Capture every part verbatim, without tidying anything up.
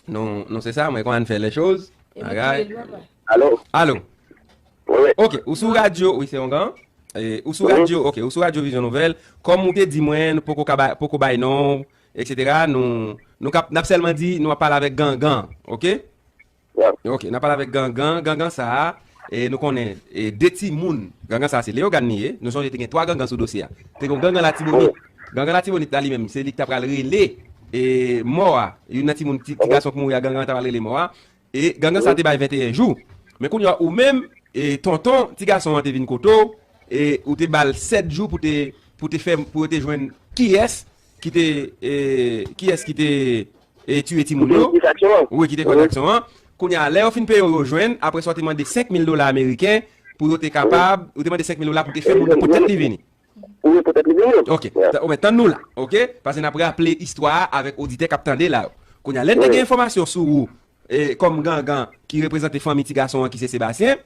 Non, non, se sa, mwen konn fè les choses. Bagay. Alo? Alo? Wi, wi. Ok, ou sou radyo, wi, se yon gan. E, ou sou radyo, ok, ou sou radyo Vizyon Nouvèl. Kòm ou te di mwen, nou poko ka bay, poko bay non, et cetera. Nou, nou kap, n ap sèlman di, nou ap pale avèk Gangan, ok? Ok, n ap pale avèk Gangan. Gangan sa a, e nou konnen, e de timoun. Gangan sa a, se Leyogàn li ye. Nou sonje te gen twa Gangan sou dosye a. Te gen Gangan Latibonit. Gangan Latibonit la li menm, se li ki ta pral rele, e mò a. Youn nan timoun, ti, ti gason ki mouri a, Gangan ta pral rele mò a. E Gangan sa a te bay venteyen jou. Men kounye a, ou menm, e tonton, ti gason an te vin kote w, e ou te ba l sèt jou pou te, pou te fè, pou yo te jwenn kiyès ki te, e, kiyès ki te, e, tiye timoun yo. Ki te fè aksyon an. Wi, ki te kòz aksyon an. Kounye a, lè yo fin peye w, yo jwenn, apre sa, w te mande senk mil dola ameriken pou yo te kapab, ou te mande senk mil dola pou te fè moun nan pote tèt li vini. Wi, pote tèt li vini. Ok. Ta-, ou mèt tann nou la, ok? Paske n ap raple istwa a avèk oditè k ap tande la yo. Kounye a, lè n te gen enfòmasyon sou ou, e, kòm Gangan ki reprezante fanmi ti gason an ki se Sebastien,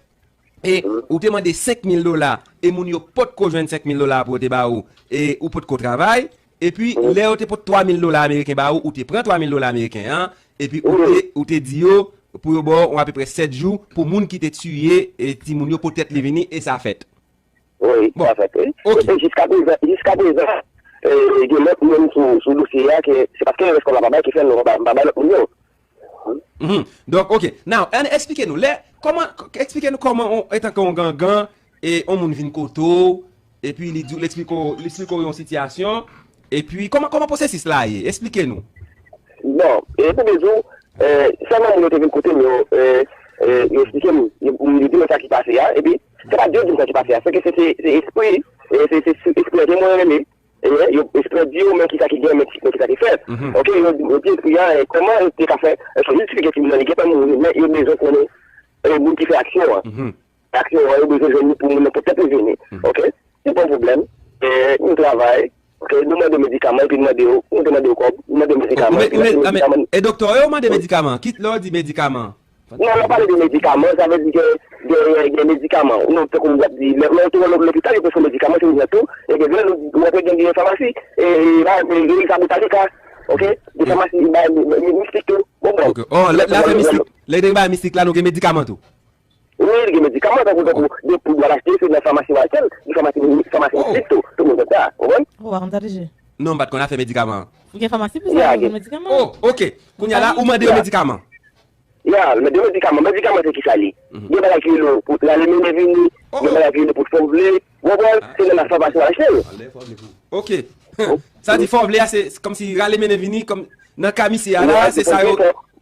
e ou te mande senk mil dola, e moun yo potko jwenn senk mil dola pou yo te ba ou, e ou potko travay, epi lè yo te pot twa mil dola ameriken ba ou, ou te pran twa mil dola ameriken an, epi ou te, ou te di yo pou yo ba w apeprè sèt jou pou moun ki te tiye, e, timoun yo pote tèt li vini, e sa fèt. Wi, sa fèt, wi. Ok. E, e jiska prezan, jiska prezan, e, gen lòt moun sou, sou dosye a, ke se paske rès kòb la pa bay ki fè nou pa, pa bay lòt moun yo. Mhm. Donk, ok. Now, ann eksplike nou. Lè, kòman, k-, eksplike nou kòman, on, etanke yon Gangan, e yon moun vin kote w, epi li di, li eksplike w, li eksplike w yon sitiyasyon, epi kòman, kòman pwosesis la ye? Eksplike nou. Bon, e pou m di w, e, sèlman moun yo te vin kote m yo, e, e, yo eksplike m, yo, yo di mwen sa ki pase a, epi se pa di yo di m sa ki pase a, se ke se, se, se espri, e, se, se, se espri an te mwen rele, e, yo espri di yo men kisa ki gen, men ki, men kisa ki fèt. Mhm. Ok, yo, yo di espri an, e, kòman yo te ka fè, e, se jistifike timoun nan li gentan mouri, men yo bezwen konnen, e, moun ki fè aksyon an. Mhm. Aksyon an, yo bezwen jwenn li pou moun nan pote tèt li vini. Mhm. Ok? Se pa yon pwoblèm. E, nou travay. Ok? Nou mande medikaman, epi nou mande yo, nou te mande yo kòb, nou mande medikaman, epi nou mande medikaman. E doktè yo mande medikaman? Kit lè yo di medikaman? Non, lè w pale de medikaman, sa vle di gen, gen, gen medikaman. Nou, tankou w ap di, lè, lè w te wè lopital, yo preswe medikaman, se ouvè tou. E gen lè nou, w ap gen, gen famasi, e, e, e, e, sa botanika. Ok? Gen famasi, ba, mi-, mi-, mistik tou. Bon, bon. Ok. Oh, lè, lè afè mistik, lè gen bagay mistik la, nou gen medikaman tou. Wi, li gen medikaman, tankou, tankou, de pou w al achte, se nan famasi w al achte l, li famasi, famasi mistik tou, tout moun konn sa, ou konprann? Oh, m pa konn sa deja. Non, m pa t konn afè medikaman. Ou gen famasi pou sa, ou gen medikaman? Oh, ok. Kounye a la, ou mande yo medikaman. Ya, mande yo medikaman. Medikaman se kisa li? Mhm. Gen bagay ki rele pou rale mennen vini, gen bagay ki rele pou fè w vle, ou konprann? Se nan la famasi w al achte l. Ok. Sa di fè w vle a, se kòmsi rale mennen vini, kòm nan ka misye a la, se sa yo,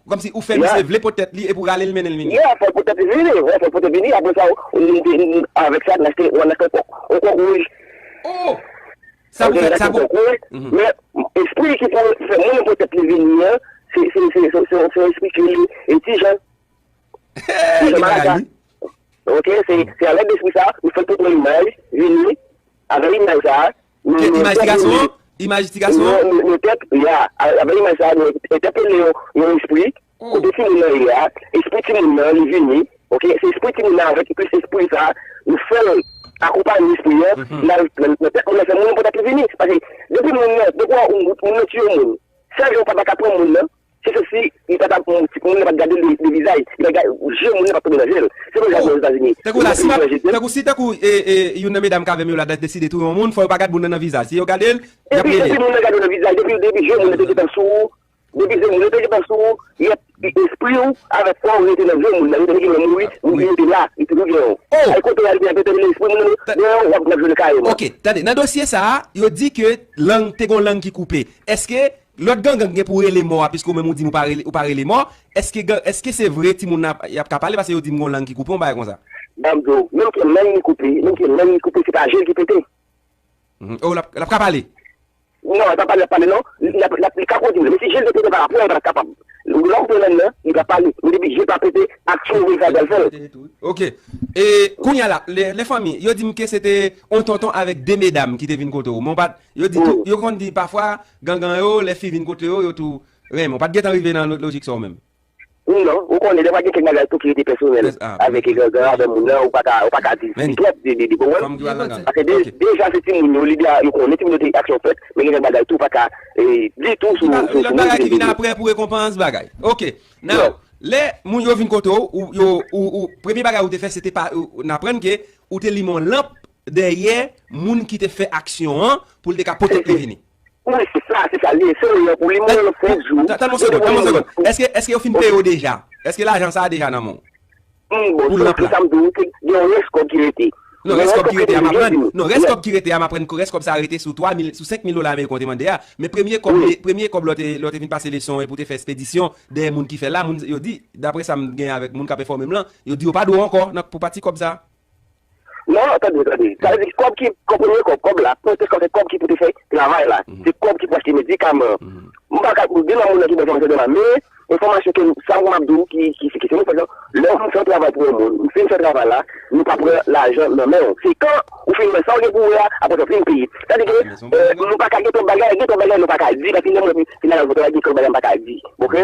kòmsi ou fè misye vle pote tèt li epi w rale l mennen l vini. Ya, fè l pote tèt li vini, wi, fè l pote vini, apre sa, ou, ou, ou, avèk sa, n achte, ou ann achte yon kòk, yon kòk wouj. Oh! Sa pou fè, sa pou. Mhm. Men, espri ki pou fè moun pote tèt li vini an, se, se, se, se, se, se yon espri ki rele, e, Ti Jan. Ti Jan Malaga. Ok, se, se avèk espri sa, nou fè l pote yon imaj, vini, avèk imaj sa, nou, nou entèpele, imaj ti gason an? Imaj ti gason an? Nou, nou, nou entèp-, ya, a-, avèk imaj sa, nou entèpele yon, yon espri, kote timoun nan ye a, espri timoun nan, li vini, ok, se espri timoun nan avèk plis espri sa, nou fè l akonpanye espri an, nan, nan, nan tèt moun nan, fè moun nan pote tèt li vini. Paske, depi moun nan, depi w wè moun, moun nan tiye moun, sèl jan w pa ta ka pran moun nan, se, se si li pa ta, moun nan pa t gade l de, de vizaj, li pa gade, je moun nan pa t tonbe nan je l. Se menm jan Ozetazini. Tankou la, si, tankou si, tankou, e, e, youn nan medam k avè m yo la deside touye yon moun, fò yo pa gade moun nan nan vizaj. Si yo gade l, y ap rele. Epi, epi moun nan gade w nan vizaj, depi, depi je moun nan te gentan sou ou, depi je moun nan te gentan sou ou, y ap, espri w avèk kò w rete nan je moun nan, rete nan je moun nan, mouri, moun ki rete la, li toujou gen w. Ay kote w al, li ap entèpele espri moun nan, dèyè w, w ap, w ap jwenn l kareman. Ok, tande, nan dosye sa a, yo di ke lang, te gen yon lang ki koupe. Èske lòt Gangan gen pou rele mò a, piske ou menm ou di m ou pa rele, ou pa rele mò. Èske, èske se vre timoun nan y ap ka pale, paske yo di m gon lang ki koupe, yon bagay konsa? Ban m di w, menm ke lang li koupe, menm ke lang li koupe, se pa je l ki pete. Mhm. Oh, l ap, l ap ka pale? Non, l pa pale, l ap pale non. Li, li ap, li ap, li ka kontiniye. Men si je l te pete pa rapò, li pa t ap kapab. Lè w koute lang nan, li pa pale. Men depi je l pa pete, aksyon yo vin fè l fè l. Ok. E kounye a la, lè, lè fanmi, yo di m ke se te yon tonton avèk de medam ki te vin kote w. Men w pa t Yo di tou, yo konn di pafwa, Gangan yo, lè fi vin kote yo, yo tou renmen. Ou pa t gentan rive nan lo-, lojik sa ou menm? Non, ou konnen, defwa gen kèk bagay tou ki rete pèsonèl. Pès- ah, avèk men- egangan, avèk moun nan, ou pa ka, ou pa ka di Men- twòp de, de, de, bon, fòm ki pral nan gang. Paske de- Ok. Deja se timoun yo, li deja, yo konnen timoun yo te aksyon fèt, men gen kèk bagay tou pa ka, eh, di tou sou, Li pa- sou, lòt sou moun bagay ki ki vin te apre pou rekonpans bagay. Ok. Now, Non. Lè moun yo vin kote w, ou, yo, ou, ou, premye bagay ou te fè, se te pa, ou, n aprann ke ou te limen yon lanp dèyè moun ki te fè aksyon an pou l te ka pote li vini. Wi, se sa, se sa. Li se yon pou li mwen sèt jou. Tann yon segonn, tann yon segonn. Èske, èske yo fin peye w deja? Èske lajan sa a deja nan men w? Hmm, bon, pou lanp la. Sa m di w, gen yon rès kòb ki rete. Non, rès kòb ki rete a m aprann. Non, rès kòb ki rete a m aprann ke rès kòb sa a rete sou twa mil, sou senk mil dola ameriken w te mande a. Men premye kòb, premye kòb lè w te, lè w te vin pase leson e pou w te fè espedisyon dèyè moun ki fè l la, moun, yo di, daprè sa m gen avèk moun k ap enfòme m lan, yo di yo pa dwe w ankò nan, pou pati kòb sa. Non, tande, tande. Sa vle di kòb ki, kòb premye kòb, kòb la, premye kòb se kòb ki pou te fè travay la. Se kòb ki pou achte medikaman. M pa ka, gen nan moun nan ki ban enfòmasyon de la, men enfòmasyon ke sa m konn ap di w ki, ki, ki, ki se nou fè, lè w fin fè yon travay pou yon moun, ou fin fè travay la, nou pa pran lajan nan men w. Se kan ou fin wè sa w gen pou wè a, apre sa w fin peye. Sa vle di ke, eh, nou pa ka gen twòp bagay, gen twòp bagay nou pa ka di, paske lè mwen fin al vote la, gen twòp bagay m pa ka di. Ok?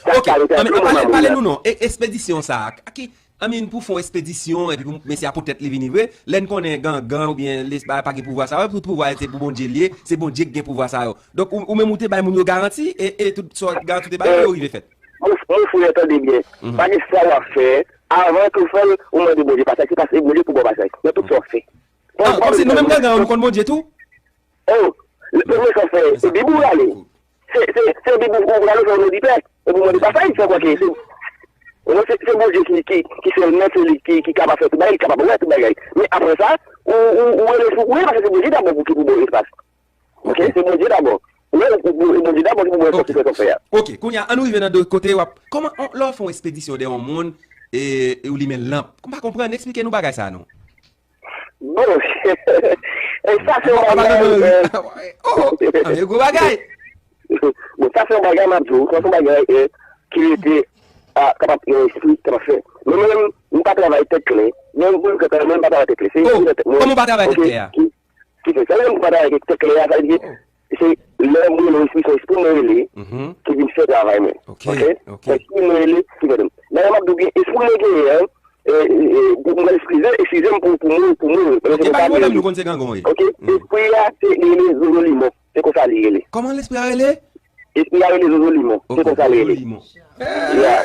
Sa, Ok, sa rete anmen, anpil pale, moman pale la. Nou non, e, espedisyon sa a, ki, I mean, pou fè yon espedisyon, epi pou mesye a poutèt li vini vre, lè n konnen gangan oubyen lespa pa gen pouvwa sa yo, tout pouvwa se pou Bondye l ye, se Bondye ki gen pouvwa sa yo. Donk, ou, ou menm ou te bay moun yo garanti, e, e tout sa garanti ou te bay yo, yo rive fèt. Mon, mon frè, tande byen. Pa gen sa w ap fè, avan ke w fè l, ou mande Bondye pasaj, se pase Bondye pou ba w pasaj. Nan tout sa w ap fè. Ah, kòmsi nou menm gangan yo, nou konn Bondye tou? Oh, le premye sa w fè, se Bib ou rale. Se, se, se Bib ou, ou rale fè yon oditè. Epi w mande pasaj, sa kwè ke se, se, se Bondye ki, ki, ki sèlman se li ki, ki kapab fè tout bagay, li kapab wè tout bagay. Men apre sa, ou, ou, ou rele sou, ou rele paske se Bondye dabò pou ki pou ba w espas. Ok? Se Bondye dabò. Ou rele pou, pou, Bondye dabò ki pou ba w espas pou fè sa w fè a. Ok, kounye a, ann nou rive nan de kote w ap, kòman, on, lè w fè yon espedisyon dèyè yon moun, e, e ou limen lanp. M pa konprann, eksplike nou bagay sa a non. Bon, e sa se yon bagay, euh, oh, oh, gwo bagay. Bon, sa se yon bagay m ap di w, sa se yon bagay, euh, ki rete, ah, kapab, yon espri kapab fè. Men mwen menm, m pa travay tèt klè. Men m, mwen menm pa travay tèt klè. Se espri nan tèt mwen. Kòman w pa travay tèt klè a? Ki, ki fè sa, menm m pa travay tèt klè a, sa vle di, se lè mwen rele espri, se espri mwen rele, ki vin fè travay mwen. Ok? Se espri mwen rele, ki fè. Dayè m ap di w, gen espri mwen genyen an, e, e, e, pou mwen eskize, eskize m pou, pou mwen, pou mwen. Ok, pa gen pwoblèm, nou konn se gangan w ye. Ok, espri a, se li rele Zozo Limon. Se konsa li rele. Kòman lespri a rele? Espri a rele Zozo Limon. Se konsa li rele. Zozo Limon. Yeah.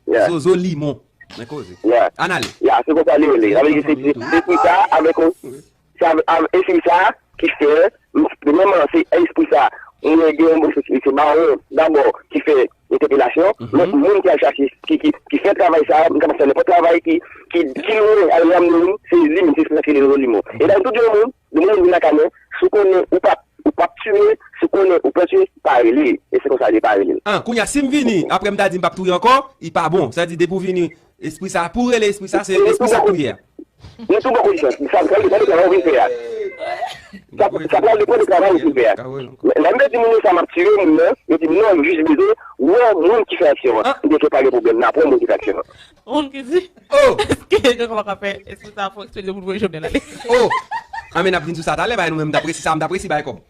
Yeah. Zozo Limon. Men koze. Yeah. Ann ale. Yeah, se konsa li rele. Sa vle di se, se, se espri sa avèk yon Sa, a, espri sa ki fè, m, premyèman, se espri sa, mwen gen yon moun, se, se bawon, dabò, ki fè entèpelasyon, men moun ki al chache, ki, ki, ki fè travay sa, m kapab fè nenpòt travay ki, ki, ki lwen, al ramenn moun, se li menm, se espri sa ki rele Zozo Limon. E dayè, m tou di yon moun, yon moun vin lakay mwen, si w konnen ou p ap, ou p ap tiye, si w konnen ou pè tiye, pa rele, e se konsa li pa rele. Ah, kounye a, si m vini, apre m ta di m p ap touye ankò, li pa bon. Sa di, depi w vini, espri sa, pou w rele espri sa, se espri sa k touye a. Nou tou bò kondisyon. Sa pral depann de travay ou vin fè a. Sa, sa pral depann de travay ou vin fè a. Men lè m te di moun yo sa m ap tire moun nan, yo di m non, m jis bezwen wè moun ki fè aksyon an. M di ok, pa gen pwoblèm, n a pran moun ki fè aksyon an. Moun ki di, èske gen kòman ka fè espri sa fè eksprè pou voye Jovenel ale? Oh! Anben, n ap vin sou sa talè, bay nou menm, m t ap resi sa, m t ap resi bay kòb.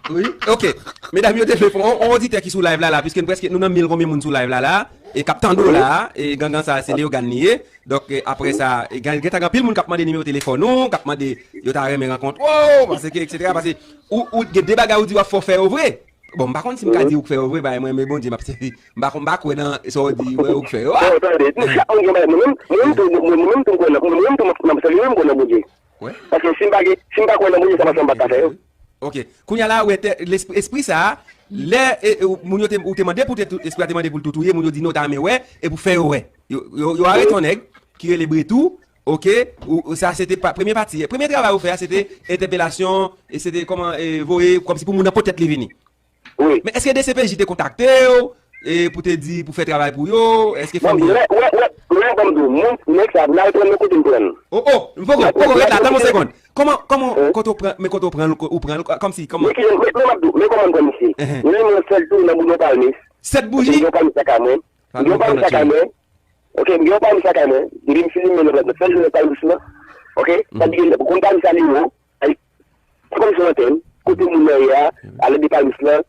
Wi, ok. Medam yo te vle fè yon, yon oditè ki sou live la, la, piske nou prèske, nou nan mil konbyen moun sou live la, la, e k ap tande w la, e gangan sa, se Leogane li ye. Donk, e, apre sa, e, gen, gentan gen anpil moun k ap mande nimewo telefòn ou, k ap mande, yo ta renmen rankontre w, paske, etsetera, paske ou, ou gen de bagay ou di w ap fè, w fè yo vre. Bon, m pa konn si m ka di ou k fè yo vre, bay mwen, men Bondye m ap sèvi. M pa konn, m pa kwè nan sa w di, wè, ou k fè yo. Bon, tande, nou chak moun gen bagay, mwen menm, mwen menm tou, mwen, mwen menm tou m kwè nan, mwen menm tou m ap, m ap sèvi, mwen m kwè nan Bondye. Paske si m pa gen, si m pa kwè nan Bondye, sa pase m pa t ka fè yo. Ok. Kounye a la, ou wè, tè, lespri, espri sa a, lè, e, e, moun yo te, ou te mande pou te tou, espri a te mande pou l tou touye, moun yo di non, yo ta renmen wè, e pou fè yo wè. Yo, yo, yo arete yon nèg ki rele Bretou, ok, ou, ou, sa se te pa, premye pati, premye travay ou fè a, se te entèpelasyon, e se te kòman, e, voye, kòmsi pou moun nan pote tèt li vini. Wi. Men èske D C P J te kontakte w, e, pou te di, pou fè travay pou yo? Èske fanmi an? Wè, wè, wè, wè, ban m di w, moun, nèg sa, n al pran l nan kote n pran l. Oh, oh, m poko, poko, ret la, tann yon segonn. Kòman, kòman, kote w pran, men kote w pran l, ou pran l, kòmsi, kòman? Men ki, men, men m ap di w, men kòman m pran misye. Mwen menm sèl tou nan bouyon palmis. Sèt bouji? Bouyon palmis lakay mwen. Bouyon palmis lakay mwen. Ok, m gen yon palmis lakay mwen. Depi m fin limen nan sèl jounen palmis lan. Ok, sa di gen, pou konn palmis sa li wo. Ay, se kòm se yon antèn. Kote moun nan ye a, alè de palmis lan,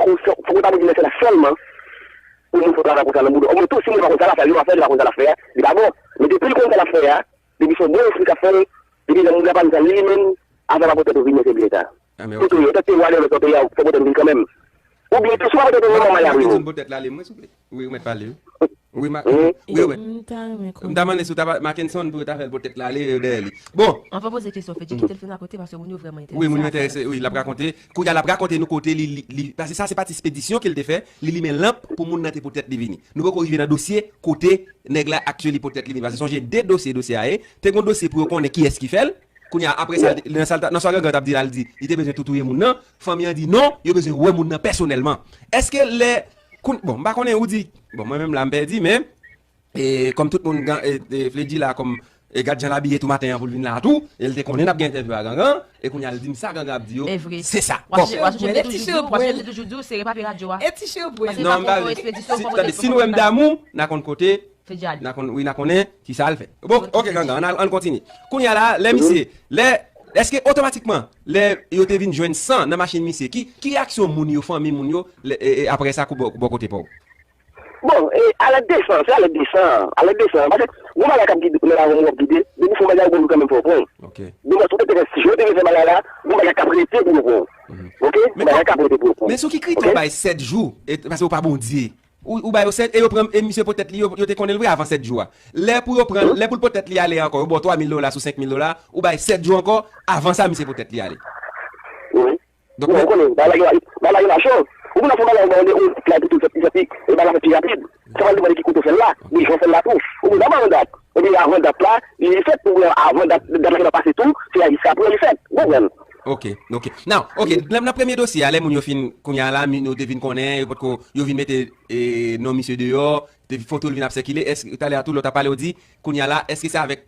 fòk ou, fòk ou ta pou di lè se la sèlman pou moun fè travay konsa nan bouda. Omwen tou, si moun pa konn sa l ap fè, li pa fè, li pa konn sa l ap fè a, li pa bon. Men depi l konn sa l ap fè a, depi se yon bon lespri k ap fè l, depi lè moun nan pa konn sa, li menm, afè pa potèt ou vini se byen ta. Kote ou ye, tèt te wale lòt kote a, fò potèt ou vin kanmenm. Oubyen tou, si w pa potèt ou vin, manman y ap rive. Potèt la, ale, mwen, souple. Wi, ou mèt pale, wi. Wi, ma, wi, wi. M ta renmen konnen. M ta mande si w ta pa, Mackenson pou yo ta fè l potèt la, ale, dèyè li. Bon. Anvan poze kesyon, Fedji, kite l fin rakonte, paske moun yo vrèman enterese. Wi, moun yo enterese, wi, l ap rakonte. Kounye a, l ap rakonte nou kote li, li, li, paske sa se pati espedisyon ke l te fè, li limen lanp pou moun nan te potèt li vini. Nou poko rive nan dosye kote nèg la actually potèt li vini. Paske sonje de dosye, dosye a ye, te gon dosye pou yo konnen kiyès ki fè l. Kounye a, apre sa, nan sa, nan sa Gangan t ap di la, l di, li te bezwen tou touye moun nan. Fanmi an di non, yo bezwen wè moun nan pèsonèlman. Èske lè, koun-, bon, m pa konnen ou di, bon, mwen menm la m pèdi, men, e, kòm tout moun, e, e, Fledji la, kòm, e, gad jan l abiye tou maten an pou l vin la tou, e l te konnen n ap gen entèvyou a Gangan, e kounye a l di m sa Gangan ap di yo, se sa. Bon. Washington te toujou di w se repape radyo a. E ti chebwen. Non, m pa vle. Si, tande, si nou wè m damou, n a konn kote, Fedji ale. N a konn, wi, n a konnen kisa l fè. Bon, ok, Gangan, ann al, ann kontinye. Kounye a la, lè misye, lè, èske otomatikman, lè yo te vin jwenn san nan machin misye, ki, ki reyaksyon moun yo, fanmi moun yo, lè, e, e, apre sa, kou bò, bò kote pa w? Bon, e, a lèd de san, se a lèd de san, a lèd de san. Paske, gon bagay k ap gide, nan lajan w ap gide, depi se yon bagay ou bon kanmenm fò w pran. Ok. Depi si w te fè, si w te fè bagay la, gon bagay k ap rete pou w pran. Ok? Gon bagay k ap rete pou w pran. Men sou ki kritè w bay sèt jou, e, paske ou pa Bondye. Ou, ou ba yo sèt, e yo pran, e misye potèt li, yo, yo te konnen l vre avan sèt jou a. Lè pou yo pran, lè pou l potèt li ale ankò, yo ba w twa mil dola sou senk mil dola, ou bay sèt jou ankò, avan sa misye potèt li ale. Wi. Donk, ou konnen, bagay la, bagay la cho. Ou konn ap fè bagay, ou ba w de, ou la, epi tou, epi, epi, e bagay la fè pi rapid. Sa va depann de ki kote w fè l la, de jan w fè l la tou. Ou konn ap avan dat. Epi avan dat la, li fèt, oubyen avan dat, dat la ki va pase tou, se a, se apre li fèt. Ou konprann? Ok, ok. Now, ok, nan, nan premye dosye a, lè moun yo fin, kounye a la, moun yo te vin konnen, yo potko, yo vin mete, e, non misye deyò, te, foto l vin ap sikile, èske, talè a tou, lòt ap pale, ou di, kounye a la, èske se avèk,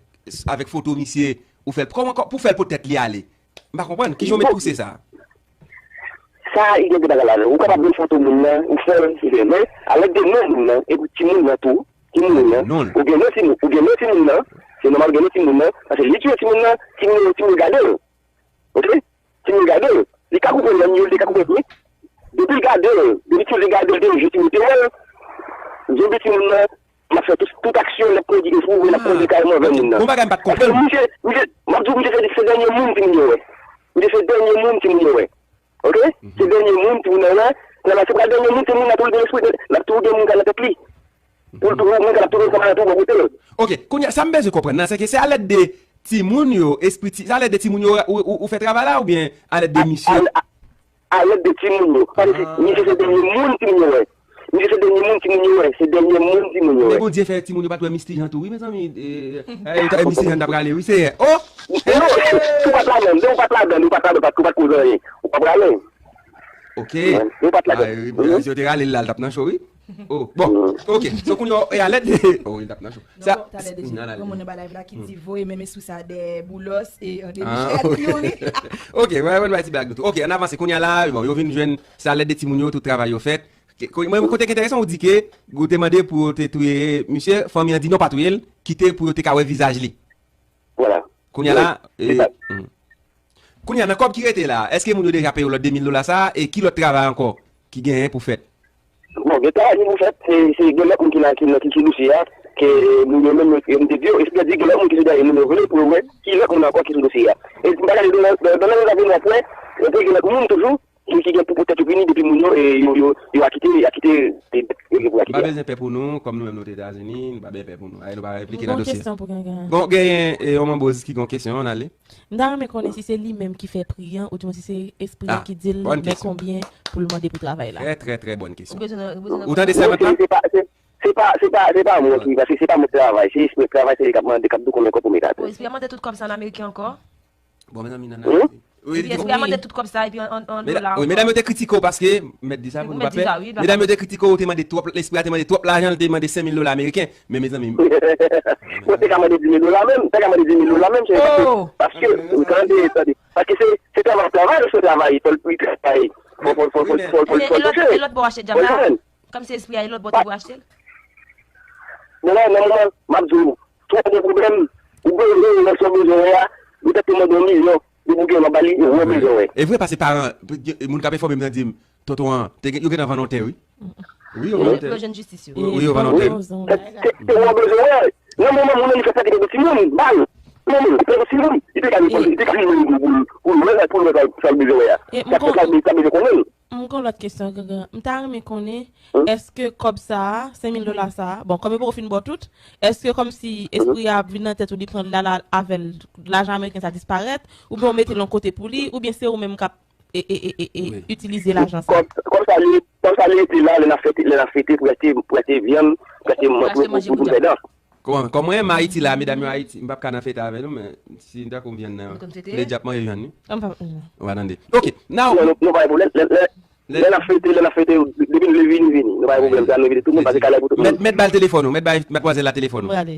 avèk foto misye, ou fè l, kòman, kò-, pou fè l potèt li ale? M pa konprann, kijan w met pouse sa? Sa, li gen de bagay ladan. Ou kapab jwenn foto moun nan, ou fè l, ou fè l. Men, a lèd de non moun nan, epi timoun nan tou, ki mouri an, ou gen non timoun, ou gen non timoun nan, se nòmal ou gen non timoun nan, paske li touye timoun nan, timoun yo, timoun yo gade l. Ok? Timoun yo gade l. Li ka koupre men yo, li ka koupre pye. Depi l gade l, depi timoun li gade l, depi jou timoun te wè l, depi timoun nan, l ap fè tout, tout aksyon, l ap pwodui, l ap pwodui kareman anvè moun nan. Bon bagay m pa t konprann. Paske misye, misye, m ap di w, misye se, se dènye moun timoun yo wè. Misye se dènye moun timoun yo wè. Ok? Se dènye moun timoun nan wè. Nan se pral dènye moun timoun nan tou l gen lespri, l ap toujou gen moun k nan tèt li. Pou l toujou, moun k ap toujou ansanm avè l tou bò kote l. Ok, kounye a, sa m bezwen konprann nan, se ke se alèd de timoun yo, espri ti, se alèd de timoun yo ou, ou, ou fè travay la, oubyen alèd de misye? A, a, alèd de timoun yo. Paske misye se dènye moun timoun yo wè. Misye se dènye moun timoun yo wè. Se dènye moun timoun yo wè. Men Bondye fè timoun yo pa t wè Misty Jean tou, wi, mezanmi. E, e, Misty Jean t ap rale, wi, Seyè. Oh! Non, si w pa t ladan, si w pa t ladan, ou pa t ladan, ou pa t koz anyen. Ou pa prale. Ok. Ou pa t ladan. Ah, wi, si yo te rale l la, l t ap nan cho, wi. Oh, bon. Ok. So, kounye a, e alèd. Oh, wi, l t ap nan cho. Sa, talè deja, gen moun nan ba live la ki di voye menm espri sa dèyè Boulos e André Michel. Ah, ok. Ok, mwen, mwen, bay ti blag nou tou. Ok, ann avanse. Kounye a la, bon, yo vin jwenn, se alèd de timoun yo, tout travay yo fèt. Ke, ko-, mwen, kote ki enteresan, ou di ke, ou te mande pou yo te touye misye, fanmi an di non, pa touye l, kite pou yo te ka wè vizaj li. Vwala. Kounye a la, e, hmm. Kounye a, nan kòb ki rete la, èske moun yo deja peye yo lòt de mil dola sa a, e ki lòt travay ankò ki genyen pou fèt? Bon, gen travay ki pou fèt, se, se gen lòt moun ki nan, ki nan, ki sou dosye a, ke moun yo menm, yo, yo te di yo, e se te di gen lòt moun ki sou dosye a, moun yo vle pou yo wè ki lòt moun ankò ki sou dosye a. E m pa gade nan, nan, nan, nan, nan, gen lòt moun toujou, ki, ki gen pou, poutèt yo vini depi moun yo, e yo, yo, yo akite, akite, e, yo gen pou akite. M pa bezwen pè pou nou, kòm nou menm nou te Etazini, m pa bezwen pè pou nou. Aye, nou pa replike nan dosye. Gon kesyon pou Gangan. Bon, genyen, e, yon manboz ki gon kesyon, ann ale. M ta renmen konnen si se li menm ki fè pri an, oudimwen si se espri an ki di l men konbyen pou l mande pou travay la. Trè, trè, trè bòn kesyon. Ou tande sèvant la? Se pa, se, Se pa, se pa, se pa mwen ki, paske se pa mwen k travay, se espri k travay, se li k ap mande, k ap di w konbyen kòb pou met atè. Espri a mande tout kòb sa an ameriken ankò? Bon, mezanmi, nan Ayiti. Wi, espri a mande tout kòb sa epi an, an, an dola. Wi, medam yo te kritike w paske, m mèt di sa pou nou pa pè. Medam yo te kritike w, ou te mande twòp, espri a te mande twòp lajan, li te mande senk mil dola ameriken. Men, mezanmi. Mwen te ka mande dis mil dola menm, te ka mande dis mil dola menm, se paske, paske, tande, tande, paske se, se travay, travay, se travay, fò l travay. Fò, fò, fò, fò, fò, fò, fò l touche. E lòt bò w achte djab la? Kòm se espri a, e lòt bò w te pou achte l? Bon, nan moman, m ap di w, twa gen pwoblèm, ou bezwen yon lè sa w bezwen wè a, li pèt te mande yon milyon, depi w gen yon ba li, ou bezwen wè. E vre, paske paran, moun k ap enfòme m nan di m, tonton an, te gen, yo gentan vann yon tè, wi. Wi, yo vann yon tè. Yo jwenn jistis yo. Wi, yo vann yon tè. Se, se, se ou bezwen wè. Nan moman moun nan li fè sa ki te gen timoun, ba l. Nan moman li fè gen timoun, li te ka depanse, li te ka vin pou, pou, pou l wè, pou l wè sa, sa l bezwen wè a. Sa, sa, sa l bezwen konnen. M gen yon lòt kesyon, Gangan. M ta renmen konnen, èske kòb sa a, senk mil dola sa a, bon, kòm yo poko fin ba w tout, èske kòmsi espri a ap vin nan tèt ou, li pran l la, la avè l, lajan ameriken sa disparèt, oubyen w mete l yon kote pou li, oubyen se ou menm k ap e, e, e, e, e, itilize lajan sa a? Kòb, kòb sa li, kòb sa li rete la, lè n ap fete, lè n ap fete pou achte, pou achte vyann, pou achte, pou, pou, pou fè dans. Kòman, kòman m Ayiti la, medam yo Ayiti, m p ap ka nan fete avè nou, men si n ta konn vyann nan, nou konn fete? Lady ap manje vyann, wi. Ann pa, mm. Ou pa tande. Ok, now. Non, nou, nou pa gen pwoblèm. Lè, lè, lè n ap fete, lè n ap fete, depi nou vle vini, vini. Nou pa gen pwoblèm sa, nou envite tout moun, pase kay la pou tout moun. Mèt, mèt ba l telefòn ou, mèt bay madmwazèl la telefòn ou. Mwen ale.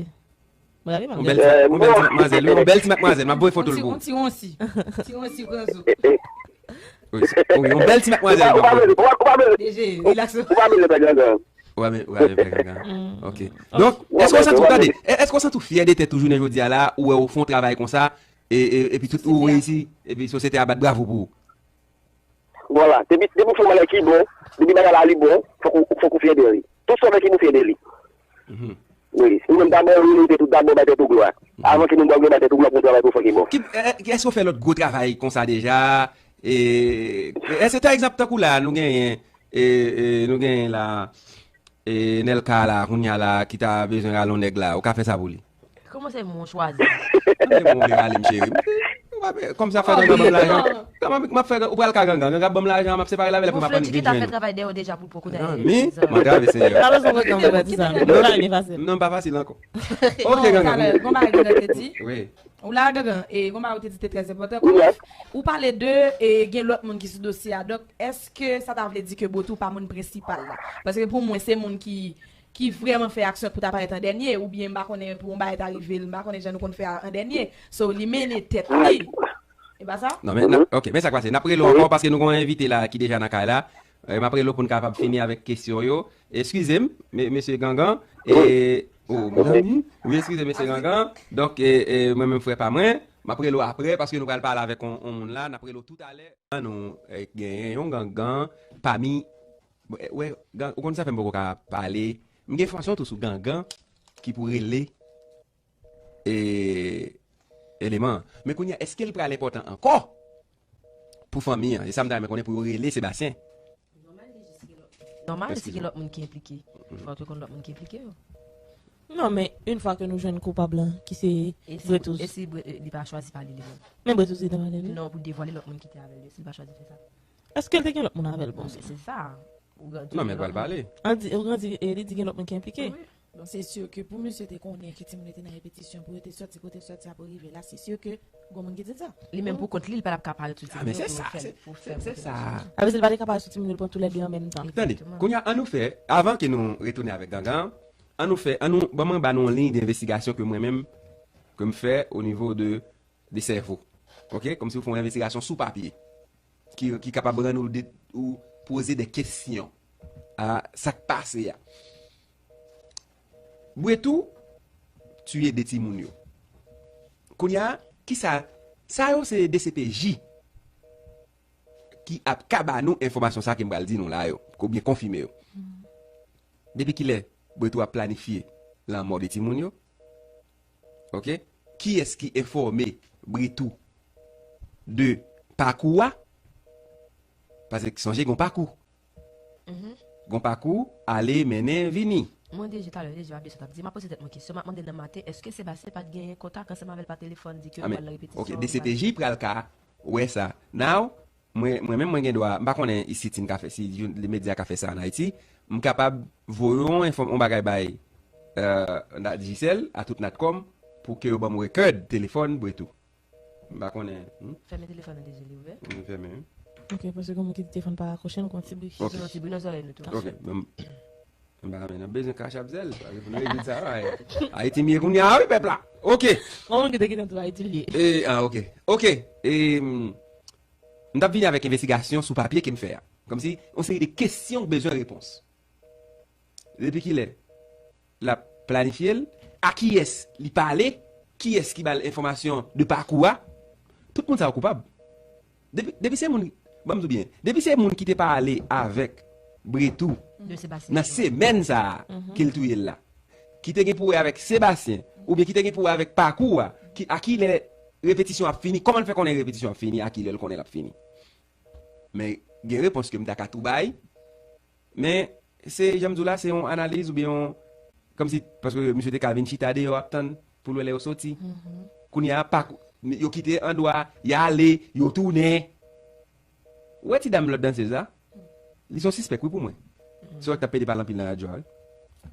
Mwen ale, mwen ale. Yon bèl ti, yon bèl ti madmwazèl, wi, yon bèl ti madmwazèl. M ap voye foto l pou ou. Yon ti wonsi. Ti wonsi granzo. Wi, wi, yon bèl ti madmwazèl. Ou pa, ou pa bezwen, ou pa, ou pa bezwen. D J, relax. Ou pa bezwen pè Gangan. Ou pa be-, ou pa bezwen pè Gangan. Ok. Donk, èske w santi w, tande, èske w santi w fyè de tèt ou jounen jodi a la, ou wè w fè yon travay konsa, e, e, epi tout ou reyisi, epi sosyete a bat bravo pou ou? Vwala, depi, depi w fè yon bagay ki bon, depi bagay la li bon, fòk ou, fòk ou fyè de li. Tout sa w fè ki bon, fyè de li. Wi, ou menm dabò, ou tèt ou dabò, bay tèt ou glwa. Avan ke moun ba w glwa, bay tèt ou glwa pou yon travay ke w fè ki bon. Ki, e, e, èske w fè lòt gwo travay konsa deja? E, e, èske, ta egzanp, tankou la, nou genyen, e, e, nou genyen la, e, Nelka la, kounye a la, ki ta bezwen rale yon nèg la, ou ka fè sa pou li? Kòman se mwen w chwazi? Kòman se mwen w vle rale m, cheri? Ou pa pe-, kòm sa fè Gangan ban m lajan. Kòman m ap fè, ou pral ka Gangan, Gangan ban m lajan, m ap separe l avè l, epi m ap annik vin jwenn. Bon, Freddy ki ta fè travay dèyè w deja pou l poko ta. Mezanmi, mwen grave, Senyè. Pa bezwen Gangan, mwen pa di sa. Non, non, pa fasil ankò. Ok, Gangan. Bon, bagay Gangan te di. Wi. Ou la, Gangan, e, gon bagay ou te di te trè enpòtan. Kòman ou pale de, e, gen lòt moun ki sou dosye a. Donk, èske sa ta vle di ke Bretous pa moun prensipal la? Paske pou mwen, se moun ki, ki vrèman fè aksyon pou ta parèt an dènye, oubyen m pa konnen pou yon bagay ta rive l, m pa konnen jan nou konn fè a an dènye. So, li mennen tèt li. E pa sa? Non, men, n ap, ok, men sa k pase. N ap rele w ankò paske nou gen yon envite la ki deja nan kay la. E, m ap rele w pou n kapab fini avèk kesyon yo. Eskize m, me-, mesye Gangan. E, oh, mezanmi. Wi, eskize, mesye Gangan. Donk, e, e, mwen menm frè pa mwen, m ap rele w aprè paske nou pral pale avèk yon, yon moun la. N ap rele w toutalè. Nou, e, genyen yon Gangan pami, bon, e, wè, Gang-, ou konn sa fè m poko ka pale. M gen enfòmasyon tou sou Gangan ki pou rele e, eleman an. Men kounye a, èske l pral enpòtan ankò pou fanmi an? E sa m ta renmen konnen pou yo rele Sebastyen. Nòmal, si gen lòt moun ki enplike. Fò w te konn lòt moun ki enplike yo. Non, men yon fwa ke nou jwenn koupab lan, ki se Bretous. E si Bre-, e li pa chwazi pale li menm? Men Bretous te pale li. Non, pou devwale lòt moun ki te avè l yo, si l pa chwazi fè sa. Èske l te gen lòt moun avè l, bon? Se sa. Ou grandi. Non, men l pral pale. An di, ou grandi, e li di gen lòt moun ki enplike. Wi. Donk, se si ke pou misye te konnen ke timoun yo te nan repetisyon, pou yo te sòti kote yo sòti a pou rive la, se si ke gon moun ki di sa. Li menm pou kont li, li pa t ap ka parèt sou timoun yo pou fè, pou fè. Se sa. Sa vle di li pa te ka parèt sou timoun yo, li pran toulède an menm tan. Tande, kounye a, ann nou fè, avan ke nou retounen avèk Gangan, ann nou fè, ann nou, ban mwen ba nou yon liy de envestigasyon ke mwen menm, ke m fè o nivo de de sèvo. Ok? Kòmsi ou fè yon envestigasyon sou papye ki, ki kapab rann ou de, ou poze de kesyon a sa k pase a. Bretous tiye de timoun yo. Kounye a, kisa, sa yo se D C P J ki ap ka ba nou enfòmasyon sa ke m pral di nou la yo, oubyen konfime yo. Depi kilè Bretous ap planifye lanmò de timoun yo? Ok? Kiyès ki enfòme Bretous de pakou a? Paske sonje gon pakou. Gon pakou, ale, mennen, vini. Mwen deja talè, deja ap desann, ap di, m ap poze tèt mwen kesyon, m ap mande nan maten, èske Sebastyen pa t genyen kontak ansanm avè l pa telefòn, di ke yo pral nan repetisyon? Ok, D C P J pral ka wè sa. Now, mwen, mwen menm mwen gen dwa, m pa konnen isit si n ka fè, si youn, medya ka fè sa an Ayiti, m kapab voye yon enfòm, yon bagay bay euh, Digicel, a tout Natcom, pou ke yo ban m rekèd telefòn Bretou. M pa konnen. Hmm? Fèmen telefòn nan deja, li ouvè. M fèmen, wi. Ok, paske gen moun ki di telefòn pa rakwoche, nou gen yon ti bri. Ok. Gen yon ti bri nan zòrèy nou tou. Ok, men, m pa konnen, n ap bezwen kach ap zèl. Paske pou nou rezoud sa, wi. Ayiti m ye kounye a, wi, pèp la. Ok. Gen moun ki te kite m tou Ayiti, li ye. E, ah, ok. Ok. E, mm, m t ap vini avèk envestigasyon sou papye ke m fè a. Kòmsi, yon seri de kesyon k bezwen repons. Depi kilè l ap planifye l, a kiyès li pale, kiyès ki ba l enfòmasyon de pakou a, tout moun sa yo koupab. Depi, depi se moun, ban m di w byen, depi se moun ki te pale avèk Bretou nan semèn sa a ke l touye l la, ki te gen pou wè avèk Sebastyen, oubyen ki te gen pou wè avèk pakou a, ki, a kilè repetisyon ap fini, kòman l fè konnen repetisyon ap fini, a kilè l konnen l ap fini. Men gen repons ke m ta ka tou bay, men se, jan m di w la, se yon analiz oubyen yon, kòmsi, paske misye te ka vin chita deyò ap tann pou l wè lè yo soti. Kounye a, pa, yo kite andwa, y ale, yo tounen. Ou wè ti dam lòt dansez la? Li se yon sispèk, wi, pou mwen. Se wè k t ap pede pale anpil nan radyo a, wi.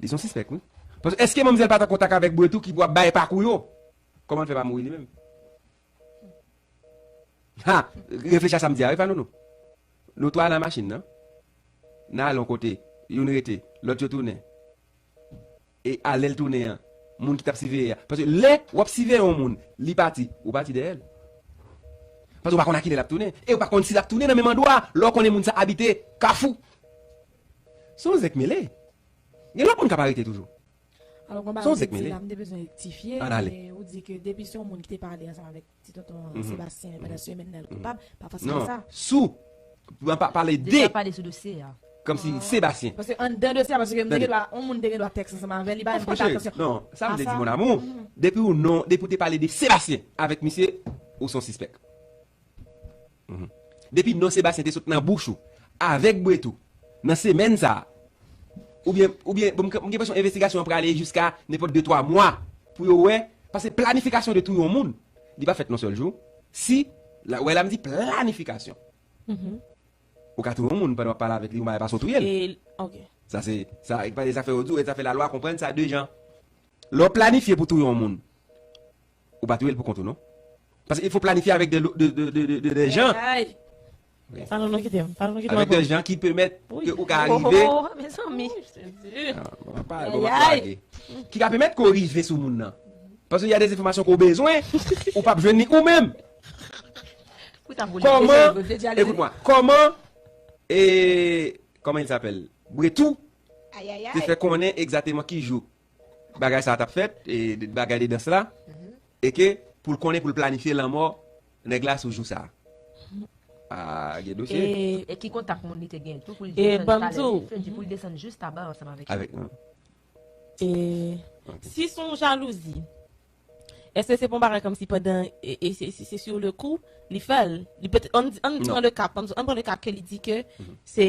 Li se yon sispèk, wi. Paske èske manmzèl pa t an kontak avèk Bretou ki pou ap bay pakou yo? Kòman l fè pa mouri li menm? Ha! Reflechi a sa m di a, wi, Fanono. Nou twa nan machin nan. N ale yon kote, youn rete, lòt yo tounen. E a lè l tounen an, moun ki t ap siveye a. Paske lè w ap siveye yon moun, li pati, ou pati dèyè l. Paske w pa konn a kilè l ap tounen. E w pa konn si l ap tounen nan menm andwa a. Lè w konnen moun sa abite Kafou. Se yon zèk mele. Gen lòt moun k ap arete toujou. Alò, konba, se yon zèk mele. La, m te bezwen rektifye, men ou di ke depi se yon moun ki te pale ansanm avèk ti tonton Sebastyen pandan semèn nan, l koupab, pa fòseman sa. Non, sou, pa, pa pale de. Deja pale sou dosye a. Kòmsi Sebastyen. Paske anndan dosye a, paske m te gen dwa, yon moun te gen dwa tèks ansanm avè l, li pa menm pote atansyon. Non, sa m vle di, mon amour, depi ou non, depi ou te pale de Sebastyen avèk misye, ou se yon sispèk. Depi non Sebastyen te sot nan bouch ou, avèk Bretou, nan semèn sa a, oubyen, oubyen, bon, m gen enpresyon envestigasyon an prale jiska nenpòt de twa mwa pou yo wè, paske planifikasyon de touye yon moun, li pa fèt nan sèl jou. Si, la, wè la m di planifikasyon. Ou ka touye yon moun pandan w ap pale avèk li, yon bagay pase w touye l. E, ok. Sa se, sa, e pa de zafè yo di w, e zafè lalwa konprann sa de jan. Lè w planifye pou touye yon moun, ou pa touye l pou kont ou, non. Paske il faut planifier avec des, des, des, des, des, des gens. Ay. Wi. Fanono kite m, Fanono kite m. Avec des gens qui permettent que ou ka rive. Oh, mezanmi. Ah, bon, pa, bon, pa lage. Ki ka pèmèt ke w rive sou moun nan. Paske y a des informations ke w bezwen, ou p ap jwenn li ou menm. Kòman, écoute-moi, kòman, e, comment il s'appelle? Bretou te fè konnen egzakteman ki jou bagay sa a t ap fèt, e, bagay de dans la, e ke pou l konnen, pou l planifye lanmò nèg la sou jou sa a. Ah, gen dosye. E ki kontak moun li te gen tou pou l desann talè, li fè di pou l desann jis Taba ansanm avèk yo. Avèk, non. E si se yon jalouzi, èske se pa yon bagay kòmsi pandan, e, e se, se, se sur le coup, li fè l? Li pèt, ann, ann pran le ka, ann, ann pran le ka ke li di ke se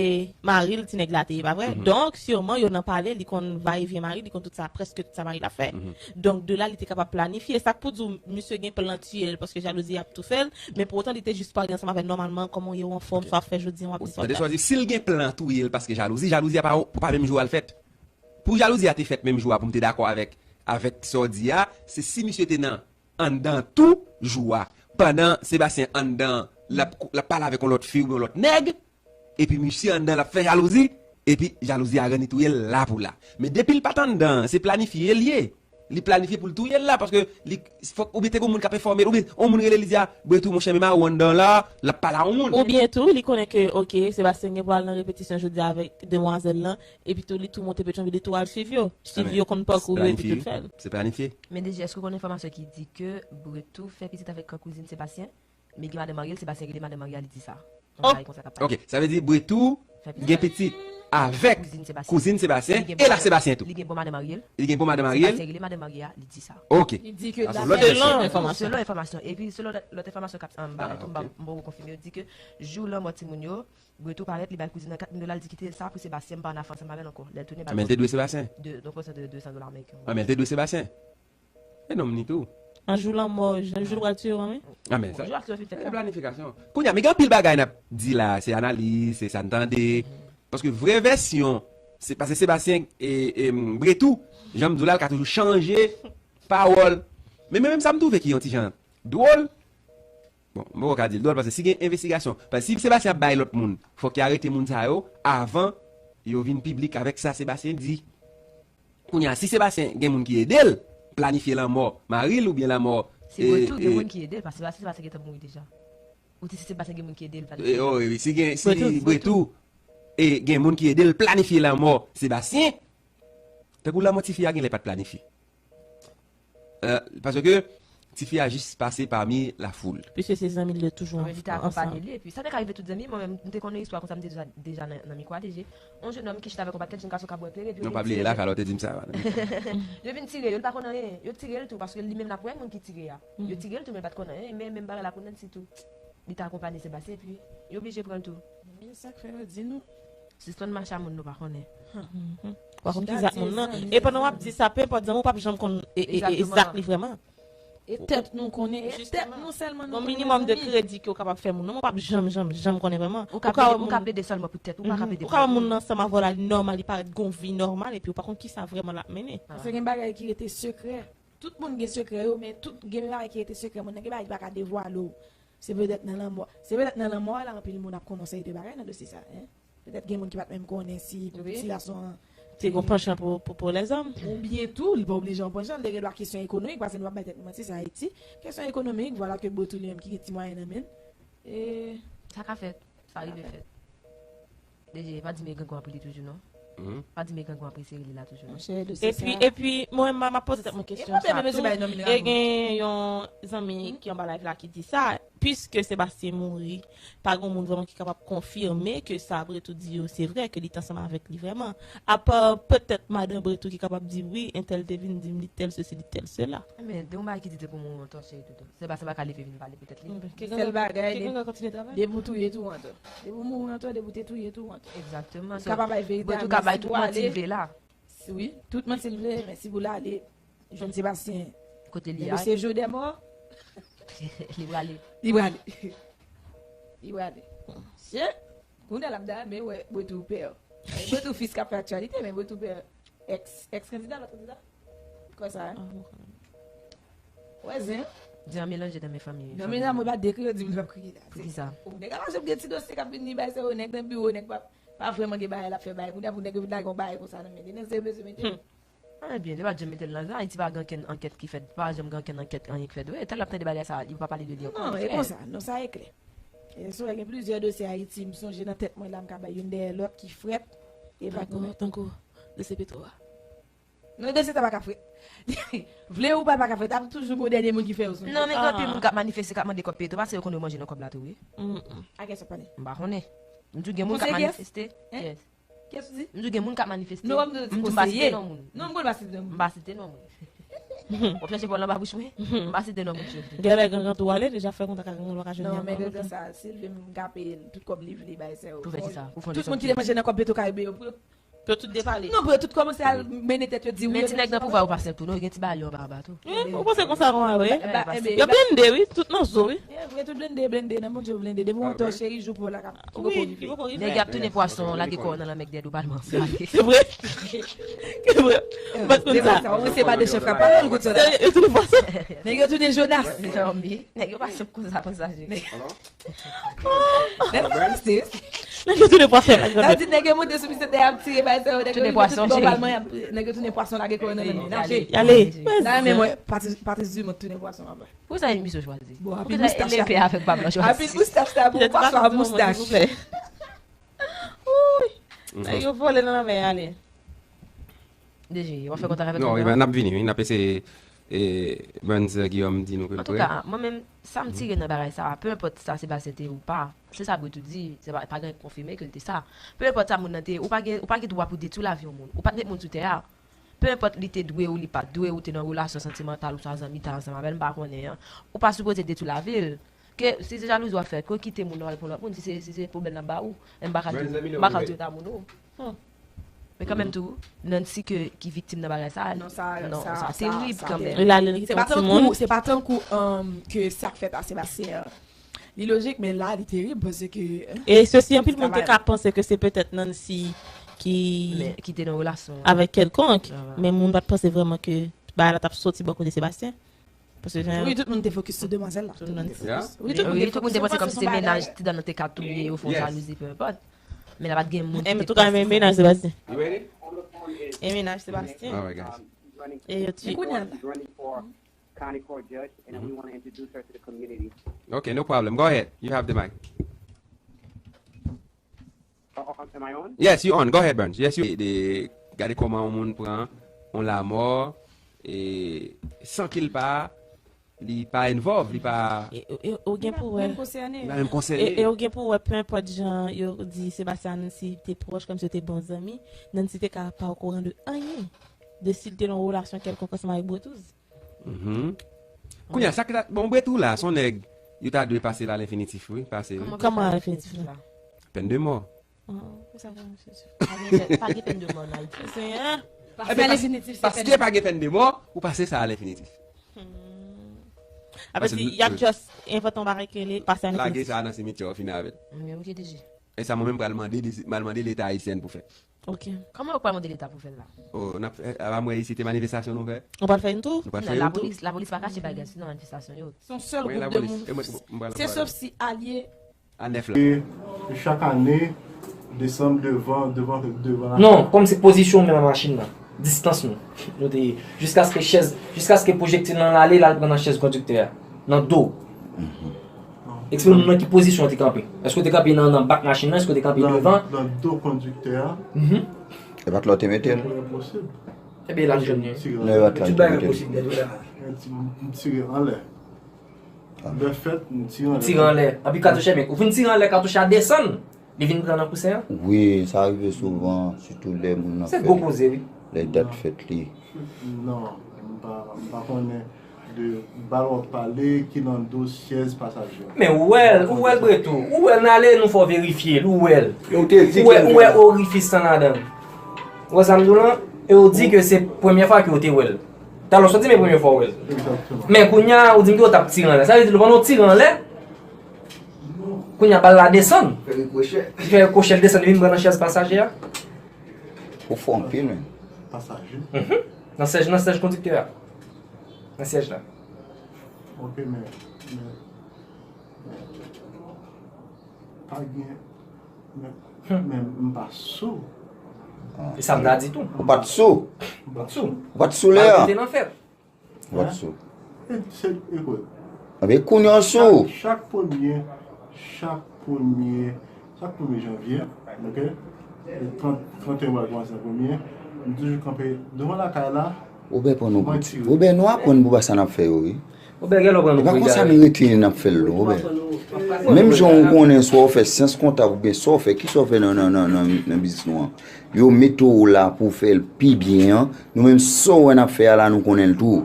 mari l ti nèg la te ye, pa vre? Donk, siman, yo nan pale, li konn va e vyen mari, li konn tout sa, prèske tout sa mari l ap fè. Donk, de la, li te kapab planifye. Sa k pou di w, misye gen plan tiye l, paske jalouzi ap tou fè l, men pou otan, li te jis pale ansanm avè l nòmalman, kòman w ye, w anfòm, sa w ap fè jodi a, w ap di sa w ap fè. Tande sa w di, si l gen plan touye l paske jalouzi, jalouzi a pa, pa menm jou a l fèt. Pou jalouzi a te fèt menm jou a, pou m te dakò avèk, avèk sa w di a, se si misye te nan anndan tou jou a, pandan Sebastyen anndan, l ap, l ap pale avèk yon lòt fi oubyen yon lòt nèg, epi misye anndan l ap fè jalouzi, epi jalouzi a rann li touye l la pou la. Men depi l pa t anndan, se planifye l ye. Li planifye pou l touye l la, paske li, fòk, oubyen te gen yon moun k ap enfòme l, oubyen yon moun rele li di a, Bretou, monchè, men mari w anndan la, l ap pale a yon moun. Oubyen tou, li konnen ke, ok, Sebastyen gen pou al nan repetisyon jodi a avèk demwazèl lan, epi tou, li tou monte Petyonvil, li tou al swiv yo. Swiv yo, konn pakou yo, epi tou fè l. Se planifye. Men deja, èske w konn enfòmasyon ki di ke Bretou fè pitit avèk kouzin Sebastyen? Men gen madanm marye l, Sebastyen rele madanm marye a, li di sa. Yon bagay konsa k ap pase. Ok, sa vle di Bretou gen pitit avèk kouzin Sebastyen e la Sebastyen tou. Li gen bon madanm marye l. Li gen bon madanm marye l. Sebastyen rele madanm marye a, li di sa. Ok. Li di ke selon enfòmasyon. Selon enfòmasyon. Epi selon lòt, lòt enfòmasyon k ap, m pa, m pa, m poko konfime, yo di ke jou lanmò timoun yo, Bretou parèt, li bay kouzin nan kat mil dola, li di kite sa pou Sebastyen, m pa ann afè ansanm avè l ankò. Lè l tounen, bay. Men l te dwe Sebastyen. De, donk, de, de san dola ameriken. Ah, men l te dwe Sebastyen. E nonm ni tou. An jou lanmò, jan jou l pral tiye w an, wi. Ah, men sa, Jou ak yo fin fèt se la. Planifikasyon. Kounye a, men gen anpil bagay n ap di la, se analiz, se sa n tande. Paske vrè vèsyon, se paske Sebastien e, e Bretou, jan m di w la, l ka toujou chanje pawòl. Men menm sa m twouve ki yon ti jan dwòl. Bon, m poko ka di l dwòl, paske si gen envestigasyon, paske si Sebastien ap bay lòt moun, fòk y arete moun sa yo avan yo vin piblik avèk sa Sebastien di. Kounye a, si Sebastien gen moun ki ede l planifye lanmò mari l oubyen lanmò Si Bretou gen moun ki ede l, paske Sebastien, Sebastien gentan mouri deja. Ou di si Sebastien gen moun ki ede l, pa e, oh, e, si gen si Bretou. Bretou e gen moun ki ede l planifye lanmò Sebastien, tankou lanmò tifi a genlè pa t planifye. Euh, paske tifi a jis pase pami lafoul. Piske se zanmi l yo toujou Mwen di te akonpanye li. Epi sa te ka rive tout zanmi, mwen menm, m te konnen istwa konsa, m te deja, deja nan, nan mikwo a deje. Yon jennonm ki chita avèk yon pakèt jenn gason k ap bwè kleren, epi yo Non, vin pa bliye tire la, yo. Kalò te di m sa. Yo vin tire yo, li pa konn anyen. Yo tire l tou, paske li menm l ap wè moun ki tire a. Yo tire l tou, men l pa t konn anyen, men menm bagay la konn nan sitou. Li te akonpanye Sebastien, epi yo oblije pran l tou. Men sa k fè yo di nou. Sispann mache a moun nou pa konnen. Ou pa konn ki zak moun nan. E pandan w ap di sa, pe enpòt zanmi, ou p ap janm konn e, e, e, Exactement. Zak li vrèman. E tèt nou konnen. E tèt Justement. Nou sèlman nou Yon konnen, minimòm de zanmi. Kredi ke w kapab fè moun nan, ou p ap janm, janm, janm konnen vrèman. Ou ka ka plede, wè ou ka moun- plede sèlman pou tèt, ou pa ka Mhm. plede Ou ka wè pou moun nan ansanm avè w la, li nòmal, li parèt gon vi nòmal, epi ou pa konn ki sa vrèman l ap mennen. Paske gen bagay ki rete sekrè. Tout moun gen sekrè yo, men tout gen bagay ki rete sekrè. Moun nan gen bagay li pa ka devwale w. Se petèt nan lanmò. Se petèt nan lanmò a la anpil moun ap konnen yon seri de bagay nan dosye sa. Hein? Petèt gen moun ki pa t menm konnen si Wi. Ti gason an Te gon panchan pou, pou, pou lèzòm. Oubyen tou, li pa oblije yon panchan, li gen dwa kesyon ekonomik, paske nou pa bay tèt nou manti, se Ayiti. Kesyon ekonomik, vwala ke Bretou li menm ki gen ti mwayen nan men l. E Sa ka fèt. Sa rive fèt. Deje, pa di m e grangou ap li toujou, non. Mhm. Pa di m e grangou ap sere li la toujou, non. Monchè, dosye Epi, sa. Epi, mwen menm, m ap poze tèt mwen kesyon E sa pa menm tou. bay non, men E gen yon zanmi ki anba live la ki di sa, piske Sebastien mouri, pa gen moun vrèman ki kapab konfime ke sa Bretou di yo se vrè, ke li t ansanm avèk li vrèman. Apa petèt madan Bretou ki kapab di wi, entèl te vin di m li tèl sesi, li tèl sela. Men, de yon bagay ki di te pou mwen, yon tò cheri toutou. Se pa, se pa ka leve vin pale pou tèt li. Ki Sèl bagay, ki de- gen kontinye travay. Depi w touye tou antan. Depi w mouri antan, depi w te touye tou antan. Exactement. Ou ka pa bay verite Bretou a, ka men bay si tout pou manti ale, l vle la. Si, wi, tout manti l vle, men si pou l ale, jwenn Sebastien. Kote li Depi a. se jodè mò, Li prale. li prale. Li prale. Se, kounye a l ap da, men wè, Bretou pè. Bretou fis k ap fè aktyalite, men Bretou pè. Eks, eks kandida, lòt kandida. Kwa sa, hein? Wè, zen. Di an melanje nan men fanmi. Non, men nan mwen pa dekri yo di m l ap kriye la. Pou ki sa? Nèg ap mache pou gen ti dosye k ap vin li bay se yo, nèg nan biwo, nèg pa, pa vrèman gen bagay l ap fè bagay. Kounye a pou nèg yo vin lage yon bagay konsa nan men li. Nan se bezwen mete. Ah, ebyen, li pa t janm mete l nan sa. Ayiti pa gen ankenn ankèt ki fèt. Pa janm gen ankenn ankèt, anyen k fèt. Wi, tèl l ap tande bagay sa, li pa pale de li ankò. Non, e konsa, non, sa e klè. E sou gen plizyè dosye Ayiti, m sonje nan tèt mwen la, m ka bay youn dèyè lòt ki frèt. E pa Tankou, tankou, dosye Petro a. Non, dosye sa pa ka frèt. Vle ou pa, pa ka frèt. Ap toujou gon dènye moun ki fè yo sonje. Non, men gen anpil moun k ap manifeste, k ap mande kòb Petro, paske yo konn yo manje nan kòb la tou, wi. Mm, mm. A kè sa pale. M pa konnen. M di w gen moun k ap Konseye kiyès? Manifeste. Hein? Yes. Kiyès ou di? M di w gen moun k ap manifeste. Non, m di w M di w m pa konseye. Site non moun. Non, m konn pa site non M moun. Pa site non moun. W ap chache pawòl anba bouch mwen? M pa site non moun, cheri. Gen lè gangan tou ale, deja fè kontak ak gangan, ou pa ka jwenn Non, li men ankò. Gangan sa, si l vle m ka peye l, tout kòb li vle bay sè yo. Pou fè ki sa? Pou fè Tout moun ki te manje nan kòb Petro Caribe yo, pou yo Pou yo tout depale. Non, pou yo tout kòmanse al mennen tèt yo di wi. Men ti nèg nan pouvwa yo pa senp tou, non, yo gen ti bagay yo anba anba tou. Wi, ou panse konsa konsa, wi. Eh, Yo blende, wi, tout nan zo, wi. Vre, tout blende, blende, nan Bondye yo blende. Depi w antò cheri, jou pou w la k ap, ki poko Wi, rive. Poko rive. Nèg y ap tounen pwason, lage kò nan lanmè k dèyè do pa l manse. Se vre. Se vre. Ou pa t konn sa. Ou se pa de chèf k ap pale, ou konn sa. Yo tounen pwason. Nèg yo tounen Jonas. Nèg yo pa senp konsa, konsa, je. Nèg yo pa senp. Nèg yo tounen pwason. Sa di nèg yo monte sou misye tè ap tire bay sa yo, nèg yo Tounen rive pwason, tout cheri. Globalman, y ap, nèg yo tounen pwason lage kò nan men. Nache. Ale. Sa men mwen, Patrice, Patrice Dumont tounen pwason anba. Pou sa emisyon chwazi? Pou apil ki sa moustache lefe la. Avèk bab lan chwazi? Apil moustache la, bon, pwason a moustache. Nèg yo vole nan lanmè ale. Deje, w ap fè kontak avèk Non, nèg e, la? n ap vini, wi, n ap eseye. E, Brens Guillaume di nou ke l Antouka, mwen menm, sa m tire nan bagay sa, peu importe sa Sebastien te ye ou pa, se sa Bretou di, se pa, pa gen konfime ke l te sa. Peu importe sa moun nan te ye, ou pa gen, ou pa gen dwa pou detwi lavi yon moun. Ou pa t met moun sou tè a. Peu importe li te dwe ou li pa t dwe, ou te nan relasyon santimantal ou sa zanmi ta ansanm avè l, m pa konnen an. Ou pa sipoze detwi lavi l. Ke si se jalouzi w ap fè, ke w kite moun nan w al pran lòt moun, si se, si se pwoblèm nan ba ou, m pa ka di, m pa ka di w ta moun ou. Men kanmenm tou, Nancy ke, ki viktim nan bagay sa, non, sa, non, sa, sa sa, terib sa kanmenm. Terib. Li ale, li kite yon timoun. Se pa tankou, se pa tankou, um, ke sa k fèt a Sebastien an. Li lojik, men la, li terib, paske, e se si anpil moun te ka panse ke se petèt Nancy ki, men, ki te nan relasyon avèk kèlkonk, men moun pa t panse vrèman ke bagay la t ap soti bò kote Sebastien. Paske jan... Wi, tout moun te fokis sou demwazèl la. Tout moun te fokis. Wi, tout moun te fokis. Wi, tout moun te panse kòmsi se mennaj ti dam nan te ka touye, ofon, jalouzi, peu importe. Men la pa t gen moun ki te panse sa. Antouka, men mennaj Sebastien. You ready? E mennaj Sebastien. All right, guys. E yo ti... Kounye a la. County Court judge, and we want to introduce her to the community. Okay, no problem. Go ahead. You have the mic. Uh, uh, am I on? Yes, you on. Go ahead, Burns. Yes, you. De, gade kòman yon moun pran yon lanmò, e, san ke l pa, li pa involve, li pa... E, e, e, ou gen pou wè. Li pa menm konsène. Li pa menm konsène. E, e ou gen pou wè, peu importe jan yo di Sebastien Nancy te pwòch, kòmsi yo te bon zanmi, Nancy te ka pa okouran de anyen. De si l te nan yon relasyon kèlkonk ansanm avèk Bretouz. Mhm. Kounye a, sa ki ta, bon, Bretouz la, se yon nèg, yo ta dwe pase l a lenfinitif, wi, pase, wi. Kòman a lenfinitif la? Pèn de mò. Oh, sa pa lenfinitif. Pa gen, pa gen pèn de mò an Ayiti. Senyè. Pase a lenfinitif, se pèn de mò. Paske pa gen pèn de mò, ou pase sa a lenfinitif. Hmm. Sa vle di, y ap just envante yon bagay ki rele pase a lenfinitif. Lage sa nan simityè, w fini avè l. Men ou te deja. E sa mwen menm pral mande, m pral mande Leta ayisyen pou fè. Ok. Kòman yo pral mande Leta pou fè l la? Oh, n ap fè, a, mwen isi te manifestasyon nou fè. Nou pral fè yon tou? Nou pral fè yon tou. Lapolis, lapolis pa kache bagay sou nan manifestasyon yo. Se yon sèl gwoup de moun. Se sòf si alye. A nèf la. E chak ane, desanm devan, devan, devan la. Non, kòm se pozisyon w menm a machin nan, distans nou, nou te ye, jiskaske chèz, jiskaske pwojektil lan ale, l al pran nan chèz kondiktè a, nan do. Eksplike nou nan ki pozisyon w te kanpe. Èske w te kanpe nan, nan bak machin nan? Èske w te kanpe devan? Nan do kondiktè a. Mhm. E pa t la w te mete l? Enposib. Ebyen, l ap jwenn li. Non, e pa t la w te mete l. M tire anlè. Lè fèt, m tire anlè. Tire anlè. Anpi katouch, ebyen, ou vin tire anlè, katouch la desann. Li vin pran nan kousen an? Wi, sa rive souvan, sitou lè moun nan fè. Se gwo koze, wi. Lè dat fèt li. Non, m pa, m pa konnen de bal w ap pale ki nan do syèz pasaje a. Men ou wè l, ou wè l Bretou, ou wè l, n ale, nou fè w verifye l, ou wè l. Ou wè, ou wè orifis lan ladan l. Ou wè sa m di w lan? E ou di ke se premye fwa ke w te wè l. Talè w sot di m e premye fwa w wè l. Egzakteman. Men kounye a, ou di m ke w t ap tire anlè. Sa vle di, pandan w tire anlè, kounye a, bal la desann. Fè rikwochè. Li fè rikwochè, l desann, li vin pran nan chèz pasaje a. Ou fò anpil, men. Pasaje? Mhm. Nan syèj, nan syèj kondiktè a. Nan syèj la. Ok, men, men, men, pa gen, men, men m pa sou. E sa m ta di tou. Ou pa t sou? M pa t sou. Ou pa t sou lè a? Bal te nan fèt. Ou pa t sou. E, se, ekout. Anben, kounye a w sou. Chak, chak premye, chak premye, chak premye janvye, ok? E trant, trant et un mwa kòmanse nan premye, m toujou kanpe devan lakay la. Obè pran nou pou ti. Obè, nou aprann pou ba sa n ap fè yo, wi. Obè, gen lè w pran nou pou egare. E pa konsa nou rete n ap fè l, non, Obè. Menm jan ou konnen, swa w fè syans kontab oubyen sa w fè, kisa w fè nan, nan, nan, nan, nan biznis nou an? Yo mete w la pou w fè l pi byen an. Nou menm, sa w wè n ap fè a la, nou konnen l tou.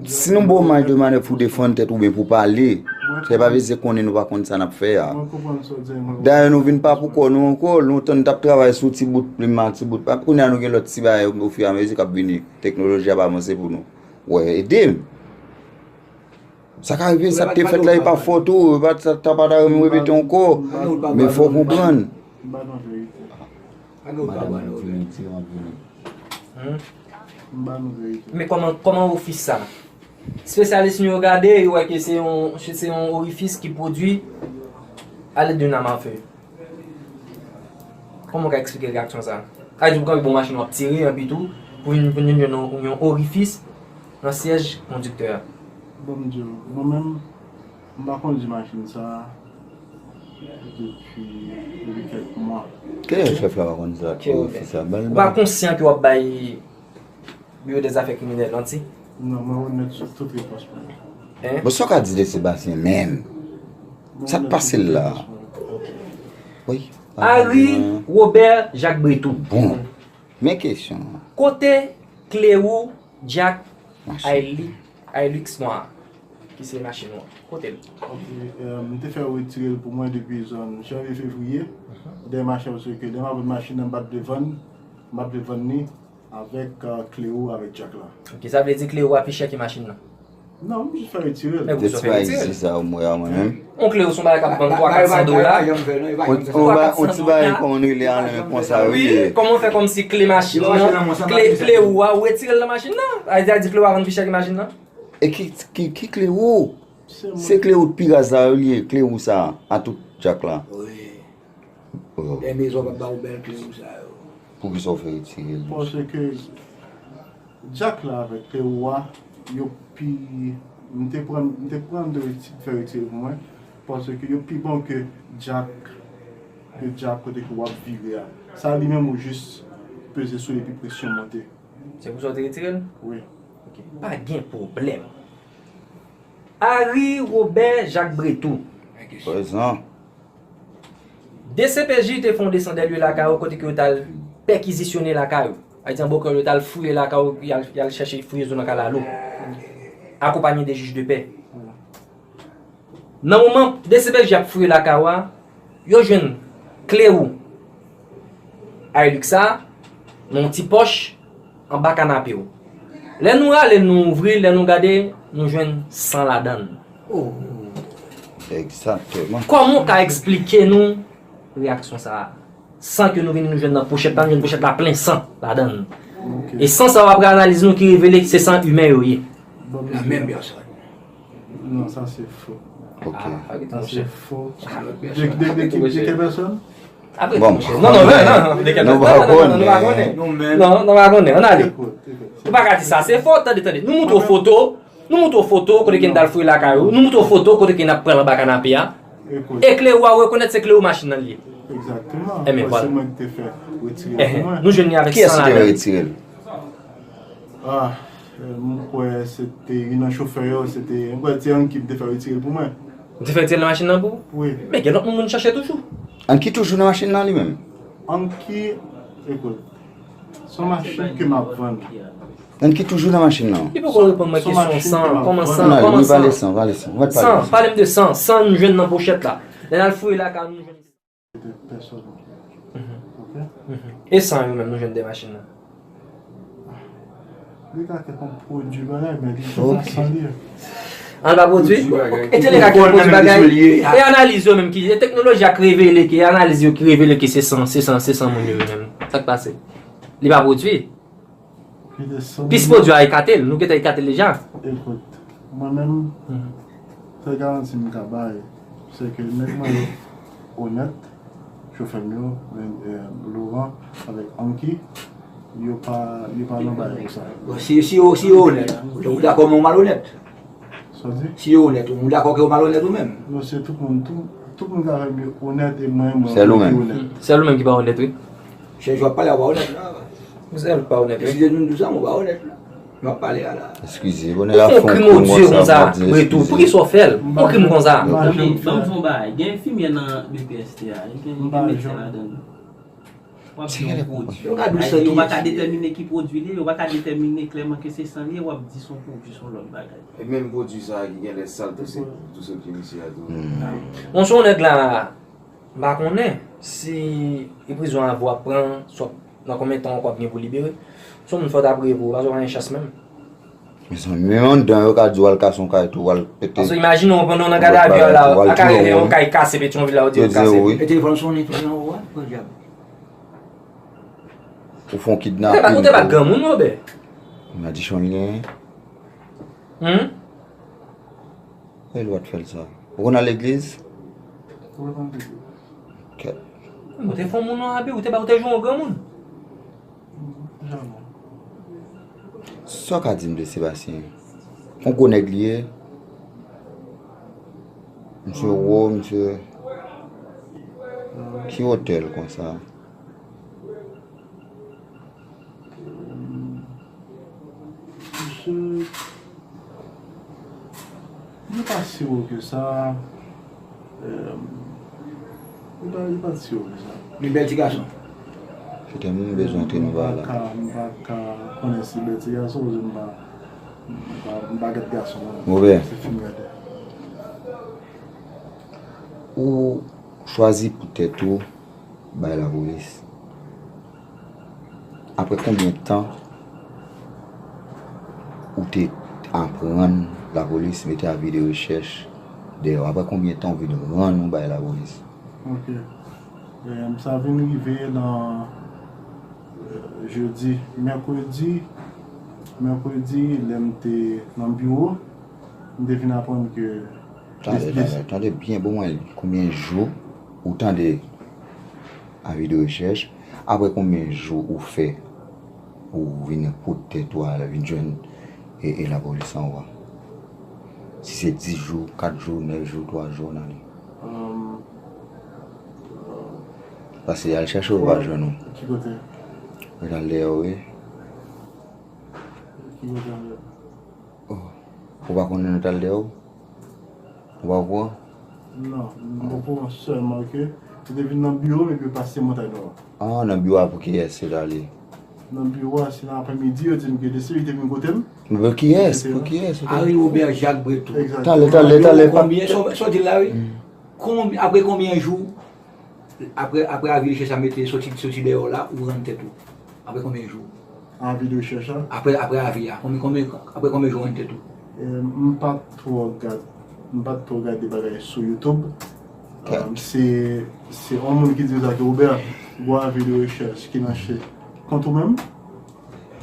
Si nou ba w maj de manèv pou w defann tèt ou oubyen pou w pale, se pa vle di se konnen nou pa konn sa n ap fè a. Dayè, nou vin pa pou kò nou ankò. Lontan, nou t ap travay sou ti bout plim a, ti bout pa. Kounye a, nou gen lòt ti bagay ofiramezi k ap vini. Teknoloji ap avanse pou nou. Wè, ede m. Sa ka rive, sa k te fèt la, e pa fòt ou, e pa, sa, sa pa ta renmen repete ankò. Men fò w konprann. Madanm vini, ti an vini. Hmm? M ba nou verite. Men kòman, kòman orifis sa? Espesyalis nou yo gade, yo wè ke se yon, se yon orifis ki pwodui alèd de nam a fe. Kòman w ka eksplike reyaksyon sa? Sa vle di pou kanpe bò machin w ap tire, anpi tou, pou vin, pou vin jwenn yon, yon orifis nan syèj kondiktè a. Bon, m di w, mwen menm, m pa kondui machin sa a depi, depi kèk mwa. Kilè chèf la pa kondui sa, orifis sa? Ou pa konsyan ke w ap bay Biwo dèzafè kriminèl, manti? Non, mwen onèt sou tout repons mwen. Hein? Bon, sa w ka di de Sebastien menm? Sa k pase l la? Wi. Harry Robert Jacques Bretou. Bon. Men kesyon an. Kote kle wou Jack Hilux nwa a, ki se machin ou an? Kote l? Ok, euh, m te fè yo retire l pou mwen depi zòn janvye, fevriye. Dèyè machin, paske dèyè m ap vin machin nan, m pa t vle vann. M ap vle vann li avèk, euh, Cléo, avèk Jack la. Ok, sa vle di Cléo a pi chè ke machin nan? Non, m jis fè retire l. Men poukisa w fè retire l? Sa ou mwen a mwen menm. On Cléo se yon bagay k ap vann twa kat san dola. On ti bagay kòman nou rele a nan men konsa yo ye. Kòman w fè kòmsi kle machin nan, kle, kle ou a, ou retire l nan machin nan? Sa vle di Cléo a vann pi chè ke machin nan? E ki, ki, ki Cléo? Se Cléo pi raz la yo li ye, Cléo sa a tout Jack la. Wi. Dènye zò pa ba ou bèl kle ou sa yo. Poukisa w fè retire l? Paske Jack la avèk kle ou a, yo pi. M te pran, m te pran de reti-, fè retire pou mwen. Paske yo pi bon ke Jack, ke Jack kote ke w ap vire a. Sa li menm ou jis peze sou li epi presyon monte. Se pou sa w te retire l? Wi. Ok. Pa gen pwoblèm. Harry Robert Jacques Bretou. Prezan. DCPJ te fè yon desann dè lye lakay ou kote ke yo t al pèkizisyone lakay ou. Sa vle di an bon kreyòl yo t al fouye lakay ou, y al, y al chèche fouye zo nan kalalou. Akonpanye de jij de pè. Nan moman DCPJ ap fouye lakay ou a, yo jwenn kle ou Hilux sa nan yon ti pòch anba kanape w. Lè nou rale l, nou ouvri l, lè nou gade, nou jwenn san ladan l. Egzakteman. Kòman w ka eksplike nou reyaksyon sa a? San ke nou vini nou jwenn nan pochèt la, nou jwenn pochèt la plen san ladan l. E san sa yo apre analiz nou ki revele se san imen yo ye. La menm pèsòn. Non, sa se fo. Ok. Sa se fo. De, de, de, de, de ki pèsòn? Apre tou, monchè. Non, non, non, non, de kèl pèsòn? Non, non, non, nou pa konnen. Non, nou pa konnen. Ann ale. Ou pa ka di sa se fo. Tande, tande. Nou montre w foto. Nou montre w foto kote ke n t al fouye lakay ou. Nou montre w foto kote ke n ap pran l anba kanape a. E kle ou a ou rekonèt se kle ou machin nan li ye. Egzakteman. Ebyen, vwala. Se mwen ki te fè retire l pou mwen. Nou jwenn li avèk san ladan l. Kiyès ki te fè retire l? Ah, euh, m kwè se te youn nan chofè yo, se te, m kwè se te Anki ki te fè retire l pou mwen. Ou te fè retire l nan machin nan pou ou? Wi. Men gen lòt moun moun chache toujou. Anki toujou nan machin nan li menm? Anki, ekout, se yon machin ke m ap vann. Anki toujou nan machin nan? Li poko reponn mwen kesyon san, kòman san, kòman san? San, pale m de san, san nou jwenn nan pochèt la. Lè n al fouye lakay nou jwenn. E san yo menm nou jwenn de machin nan? Li ka kèk yon pwodui bagay, men li pa san li. An pa pwodui? E te li ka kèk pwodui bagay? E analiz yo menm ki, e teknoloji a k revele ki, e analiz yo ki revele ki se san, se san, se san moun yo menm. Sa k pase? Li pa pwodui? Pis pwodui a ekate l, nou gentan ekate l deja. Ekout, mwen menm, sèl garanti m ka bay, se ke nèg mwen yo onèt, chofè m yo, Laurent avèk Anki, yo pa, yo pa nan bagay konsa. Bon, si, si yo, si yo onèt, ou dakò men ou malonèt? Sa w di? Si yo onèt, ou dakò ke yo malonèt ou menm? Non, se tout moun, tout, tout moun k avè m yo onèt e mwen, mwen ki onèt. Sèl ou menm ki pa onèt, wi. Chèch w ap pale a ou pa onèt la. Ou sèl ou pa onèt, wi. Eskize nou di sa, men ou pa onèt la. Nou ap pale a la. Eskize, bonè la fon krim konsa, Bretou. Poukisa w fè l? Fon krim konsa. Ban m di w yon bagay, gen enfimyè nan B P S T a, gen medsen ladan l. W ap di yon pwodui. Yo ka di w san ki ye. Yo pa ka detèmine ki pwodui li ye, yo pa ka detèmine klèman ke se san li ye, w ap di se yon pwodui, se yon lòt bagay. E menm pwodui sa a ki genlè sal tou se, tou se ki misye a tou. Monchè, yon nèg la, m pa konnen si e prizon avè w ap pran, swa nan konbyen tan ankò w ap gen pou libere. Se yon moun fò w ta priye pou ou, paske w pa gen chans menm. Mezanmi, menm anndan yo ka di w al kase yon kay tou, w al pete. Paske imajine w pandan w nan gadavi a la, a ka rive yon kay kase Petyonvil la, yo di yo kase. E telefòn sonnen tou nan ou a, pran dyab. Ou fè yon kidnapin. Ou te bat granmoun, Wobè? Madichon li genyen. Humm? E lwa t fè l sa. Ou konn al legliz? Ou konn legliz. Kèt. Ou te fè yon moun an abi, ou te ba, ou te jwe yon granmoun. Sa w ka di m de Sebastien? Yon gwo nèg li ye. Misye wo, misye. Ki wotè l konsa? Misye. Li pa si wo ke sa. Li pa, li pa si wo ke sa. Li bèl ti gason. Se te moun bezwen antre nan bagay la. M pa ka, m pa ka konnen si bèl ti gason, paske m pa, m pa, m pa gad gason non. Move. Se fi m gade. Ou chwazi pou tèt ou bay lapolis. Apre konbyen tan ou te aprann lapolis mete avi de rechèch dèyè w? Apre konbyen tan ou vin rann ou bay lapolis? Ok. Em, sa vin rive nan, eh, jedi, mèkredi, mèkredi, lè m te nan biwo, m te vin aprann ke Tande, tande, tande byen bon mwen, konbyen jou ou tande avi de rechèch? Apre konbyen jou ou fè ou vin pot tèt ou al vin jwenn e, e lapolis anwo a? Si se dis jou, kat jou, nèf jou, twa jou, nan li. Em, Paske al chèche ou pa jwenn ou. Ki kote? Ou t al dèyè w, wi. Ki kote anlè? Oh. Ou pa konnen nou t al dèyè w? Ou pa okouran? Non, m okouran sèlman ke m te vin nan biwo m epi yo pase Montay Nò. Ah, nan biwo a pou kiyès se t ale? Nan biwo a, se nan aprèmidi, yo di m ke de sekirite vin kote m. Men pou kiyès? Pou kiyès? Harry Robert Jacques Breton. Egzakteman. Talè, talè, talè. Konbyen, sa w di la, wi? Konbyen, apre konbyen jou, apre, apre avi de rechèch sa mete soti, soti dèyè w la, ou rann tèt ou? Apre konbyen jou? Avi de rechèch la? Apre, apre avi a, konbyen, konbyen, apre konbyen jou ou rann tèt ou? Eh, m pa t twò gad, m pa t twò gade bagay sou YouTube. Um, se, se yon moun ki di sa ke Robert, gwo avi de rechèch ki nan che kont ou menm.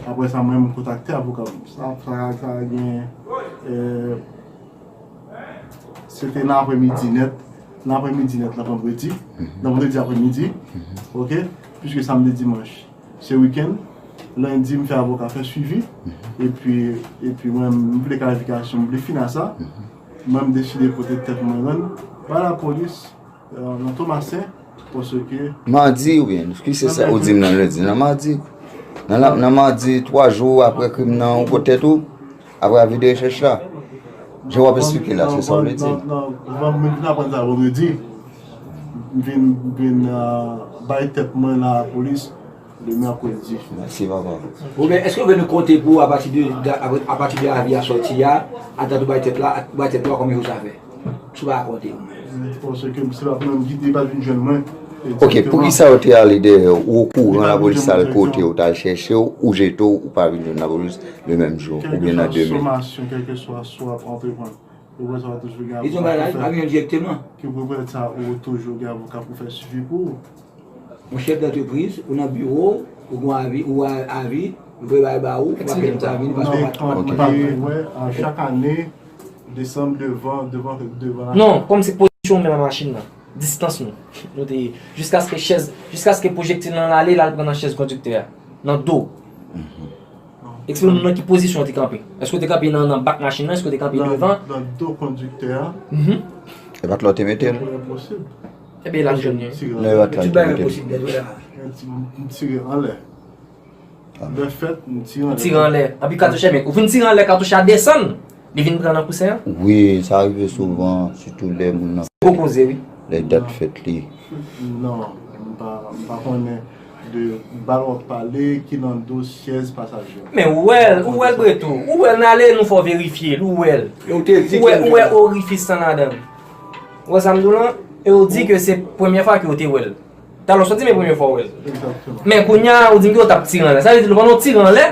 Apre sa, mwen, m kontakte avoka m. Sa, sa, sa gen, eh, se te nan aprèmidi nèt, nan aprèmidi nèt, nan vandredi, nan vandredi aprèmidi, ok, piske samdi, dimanch, se wikenn, lendi, m fè avoka fè swivi, epi, epi mwen, m vle klarifikasyon, m vle fin a sa, mwen, m deside pote tèt mwen rann bay lapolis, eh, nan Tomasen, paske Madi oubyen, ki se sa ou di m nan lendi, nan madi. Nan, la- nan madi, twa jou apre krim nan, ou pot tèt ou, apre avi de rechèch la. Jan w ap esplike la, se sa w vle di. Non, non, non, m vin aprann sa vandredi. M vin, m vin, eh, bay tèt mwen nan lapolis le mèkredi. Mèsi, papa. Oubyen, èske w vle nou konte pou apati de, de, apati de avi a sòti a, ata tou bay tèt la, bay tèt la, konbyen jou sa fè? Si w pa konte. Paske se pa pou mwen ki te pa vin jwenn mwen. Ok, poukisa yo te ale dèyè ou? Ou okouran lapolis al kote ou, t al chèche w, ou jete w, ou pa vin jwenn lapolis le menm jou, oubyen nan demen? Somasyon, kèlkeswa sa w ap antreprann. Ou wè sa w toujou gen Li di yon bagay la, li pa vin direkteman. Ki pou wè sa ou toujou gen avoka pou fè swivi pou ou. Yon chèf dantrepriz, ou nan biwo, ou gon avi, ou a- avi, ou vle bay ba ou, ou pa kite sa vin, paske ou pa- Ou pa vle wè, a, chak ane, desanm devan, devan, devan la. Non, kòm se pozisyon w menm a machin nan, distans nou, nou te ye, jiskaske chèz, jiskaske pwojektil lan ale, l al pran nan chèz kondiktè a, nan do. Eksplike nou nan ki pozisyon w te kanpe. Èske w te kanpe nan, nan bak machin nan, èske w te kanpe devan? Nan do kondiktè a. Mhm. E pa t la w te mete l? Enposib. Ebyen, l al jwenn li. Non, e pa t la w te mete l. M tire anlè. Lè fèt, m tire Ou anlè. tire anlè. Anpi katouch, ebyen, ou fin tire anlè, katouch la desann. Li vin pran nan kousen an. Wi, sa rive souvan, sitou lè moun nan. Gwo koze, wi. Lè dat fèt li. Non, m pa, m pa konnen de bal w ap pale ki nan do chèz pasaje. Men ou wè l, ou wè l Breton. Ou wè l, n ale, nou fè w verifye l, ou wè l. E ou te di Ou wè, ou wè orifis lan ladan l. Ou wè sa m di w lan? E ou di ke se premye fwa ke ou te wè l. Talè w sot di men premye fwa w wè l. Egzakteman. Men kounye a, ou di m ke w t ap tire anlè. Sa vle di, pandan w tire anlè,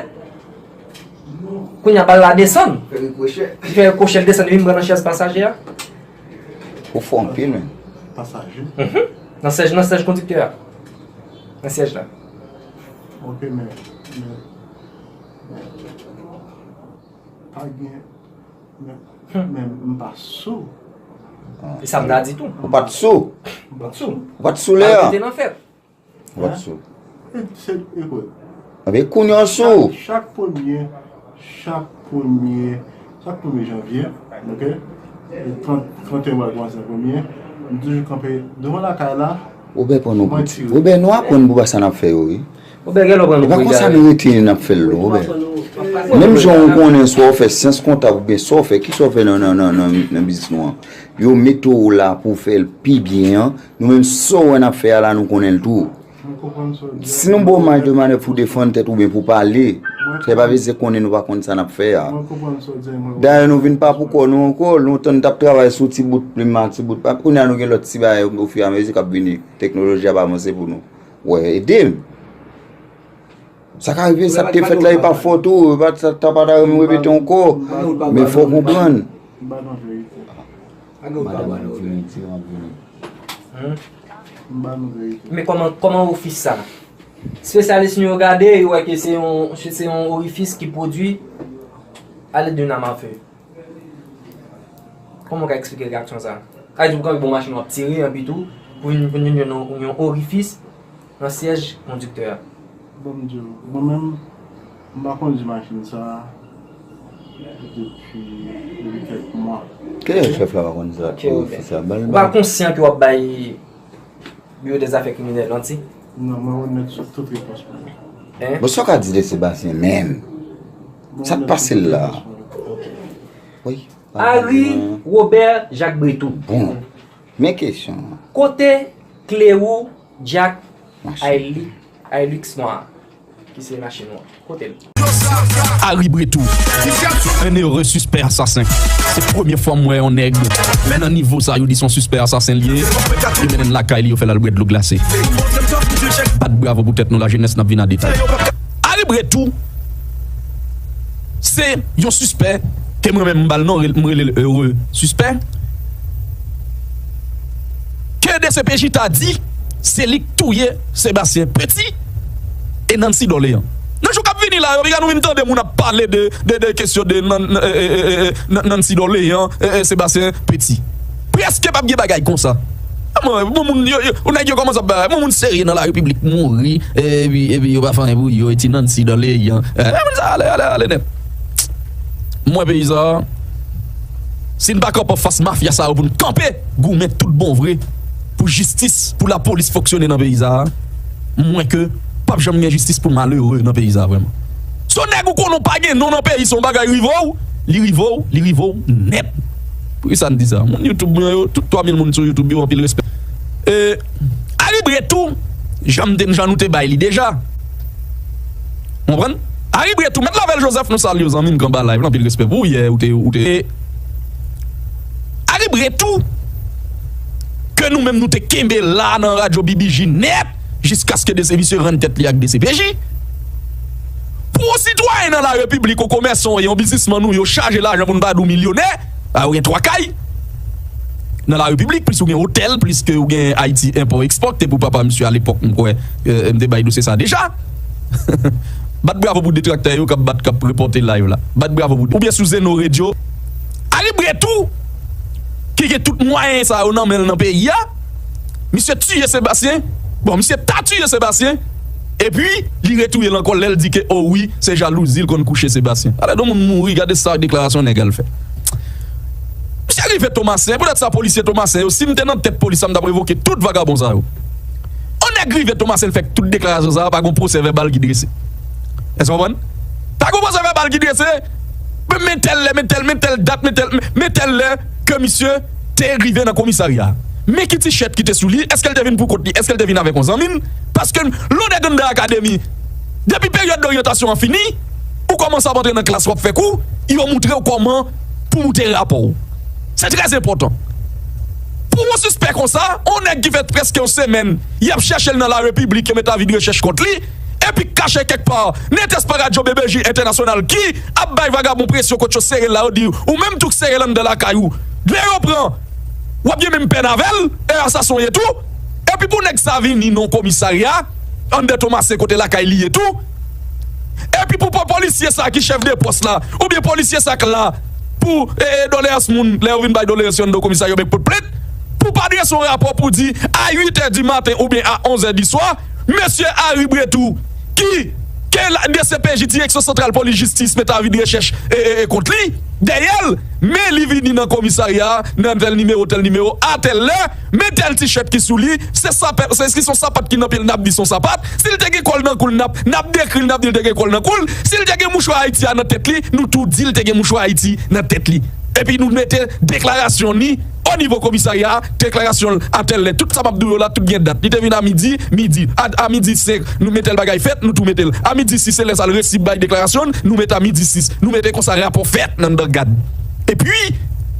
kounye a bal la desann. Fè rikwochè. Li fè rikwochè, l desann, li vin pran nan chèz pasaje a. Ou fò anpil, men. Pasaje. Mhm. Nan syèj, nan syèj kondiktè a. Nan syèj la. Ok, men, men, men, pa gen, men, men m pa sou. E sa m ta di tou. Ou pa t sou? M pa t sou. Ou pa t sou lè a? Te nan fèt. Ou pa t sou? E se, ekout. Anben kounye a w sou. Chak premye, chak premye, chak premye janvye, ok? E trant, trant et un mwa kòmanse nan premye, m toujou kanpe devan lakay la. Wobè pran nou pou ti. Wobè nou aprann pou pa sa n ap fè yo, wi. Wobè gen lè w pran E nou pa pou konsa egare. Nou retire n ap fè l, non, wobè. Menm jan ou konnen swa w fè syans kontab oubyen sa w fè, ki sa w fè nan, nan, nan, nan, nan biznis nou an. Yo mete w la pou w fè l pi byen an. Nou menm sa w wè n ap fè a la, nou konnen l tou. Si nou ba w maj de manèv pou w defann tèt oubyen pou w pale, se pa vle di konnen nou pa konn sa n ap fè a. Dayè nou vin pa pou kò nou ankò, lontan n t ap travay sou ti bout plim a, ti bout pa, kounye a nou gen lòt ti bagay ofiramezi k ap vini, teknoloji ap avanse pou nou. Wè, ede m. Sa ka rive, sa k te fèt la, e pa fòt ou, e pa, sa, sa pa ta renmen repete ankò. Men fò w konprann. Madanm ap vini, ti ap vini. Men kòman, kòman ofis sa? Espesyalis nou yo gade, yo wè ke se yon, se yon orifis ki pwodui alèd de nam a fe. Kòman w ka eksplike reyaksyon sa? Sa vle di pou kanpe bon machin w ap tire, anpi tou, pou vin, pou vin jwenn yon, yon orifis nan syèj kondiktè a. Ban m di w, mwen menm, m pa kondui machin sa depi, depi kèk mwa. Kilè chèf la pa konn sa, ki ofis sa? Ban l, Ou pa konsyan ke w ap bay Biwo dèzafè kriminèl manti? Non, mwen onèt sou tout repons mwen. Hein? Bon, sa w ka di de Sebastien menm? Sa k pase l la? Wi. Harry Robert Jacques Bretou. Bon, men kesyon an. Kote kle ou Jack Machin. Aili- Ailix Noir ki se machin ou an? Kote l? Harry Bretou, un heureux suspect assassin. Se premye fwa m wè yon nèg men nan nivo sa yo di se yon suspè asasen li ye. Yo mennen l lakay li, yo fè l al bwè dlo glase. Bat bravo pou tèt nou, lajenès, n ap vin a detay. Harry Bretou se yon sispè ke mwen menm m ba l non, m rele l ere sispè. Ke D C P J ta di se li k touye Sebastien Petit e Nancy Dorlean. Nan jou k ap vini la yo, piga nou vin tande moun ap pale de, de, de kesyon de Nan- Nan- eh, eh, eh, eh, Nan- Nancy Dorlean, eh, eh, Sebastien Petit. Prèske p ap gen bagay konsa. Mwen, bon moun, yo, yo, ou nèg yo kòmanse ap bay, bon moun serye nan la repiblik mouri, epi, epi yo pa fè anyen pou yo, e ti Nancy Dorlean. Eh, moun sa ale, ale, ale nèt. Mwen peyi sa, si n pa kanpe anfas mafya sa yo pou n kanpe, goumen tout bon vre pou jistis, pou lapolis fonksyone nan peyi sa, mwen ke p ap janm gen jistis pou malere nan peyi sa vrèman. Se yon nèg ou konnen w pa gen non nan peyi, se yon bagay rive w, li rive w, li rive w nèt. Poukisa n di sa? Moun YouTube mwen yo, tout twa mil moun sou YouTube yo, anpil respè. E, Harry Bretou, jan m te, jan nou te bay li deja. Ou konprann? Harry Bretou, Mèt Lavel Joseph, nou salye w, zanmi m k anba live la, anpil respè pou ou, yè, ou te, ou te. Harry Bretou, ke nou menm nou te kenbe la nan radyo B B J nèt, jiskaske de se misye rann tèt li ak D C P J. Pou yon sitwayen nan la repiblik, yon komèsan, yon biznismann ou, yo chaje lajan pou n pa di w milyonè, a, ou gen twa kay nan la repiblik, plis ou gen otèl, plis ke ou gen Ayiti Enpò Ekspò, ki te pou papa misye alepòk, m kwè, eh, m te bay dosye sa deja. Bat bravo pou detraktè yo k ap bat, k ap repòte live la. Bat bravo pou, oubyen sou Zeno Radio. Harry Bretou, ki gen tout mwayen sa yo nan men l nan peyi a, misye tiye Sebastien. Bon, misye ta tiye Sebastien. Epi, li retouye l ankò lè l di ke, o wi, se jalouzi l konn kouche Sebastien. Alè, de moun mouri, gade sa deklarasyon nèg al fè. Misye rive Tomasen, poutèt sa polisye Tomasen yo, si m te nan tèt polis la, m t ap revoke tout vagabon sa yo. Yon nèg rive Tomasen, l fè tout deklarasyon sa, pa gon pwosè vèbal ki drese. Èske w konprann? Pa gon pwosè vèbal ki drese. Men, men tèl lè, men tèl, men tèl dat, men tèl, men, men tèl lè ke misye te rive nan komisarya. Men ki tichèt ki te sou li, èske l te vin pou kont li, èske l te vin avèk yon zanmi l? Paske Londè Ganda Academy, depi peryòd doryantasyon an fini, ou kòmanse ap antre nan klas, w ap fè kou, yo moutre w kòman pou moute rapò w. Se trè enpòtan. Pou yon sispè konsa, yon nèg ki fè prèske yon semèn, y ap chèche l nan la repiblik, yo mete avi de rechèch kont li, epi kache kèk pa, nètès pa radyo B B J entènasyonal ki ap bay vagabon presyon kot yo sere l la, yo di, ou menm tou k sere l anndan lakay ou, lè yo pran, w ap gen menm pèn avè l, e asasen w ye tou, epi pou nèg sa vini nan komisarya, anndan Tomasen kote lakay li ye tou, epi pou, pou polisye sa ki chèf de pòs la, oubyen polisye sa k la pou, e, e, doleyans moun, lè yo vin bay doleyans yo anndan komisarya oubyen k pot plent, pou pa drese yon rapò pou di a uit è di maten oubyen a onz è di swa, mesye Harry Bretou, ki, ke la, D C P J, Direksyon Santral Polis Jistis, mete avi de rechèch, e, e, e, kont li, dèyè l, men li vini nan komisarya a, nan tèl nimewo, tèl nimewo, a tèl lè, men tèl tichèt ki sou li, se sapèt, se, se yon sapat ki nan pye l, n ap di se yon sapat, si l te gen kòl nan kou l, n ap, n ap dekri l, n ap di l te gen kòl nan kou l, si l te gen mouchwa Ayiti a nan tèt li, nou tou di l te gen mouchwa Ayiti nan tèt li. Epi nou mete deklarasyon ni o nivo komisarya a, deklarasyon l a tèl lè. Tout sa m ap di w yo la, tout gen dat. Li te vin a midi, midi. A, a midi senk, nou mete l bagay fèt, nou tou mete l. A midi sis, se lè sa l resi bay deklarasyon l, nou mete a midi sis. Nou mete konsa rapò fèt nan anndan gad. Epi,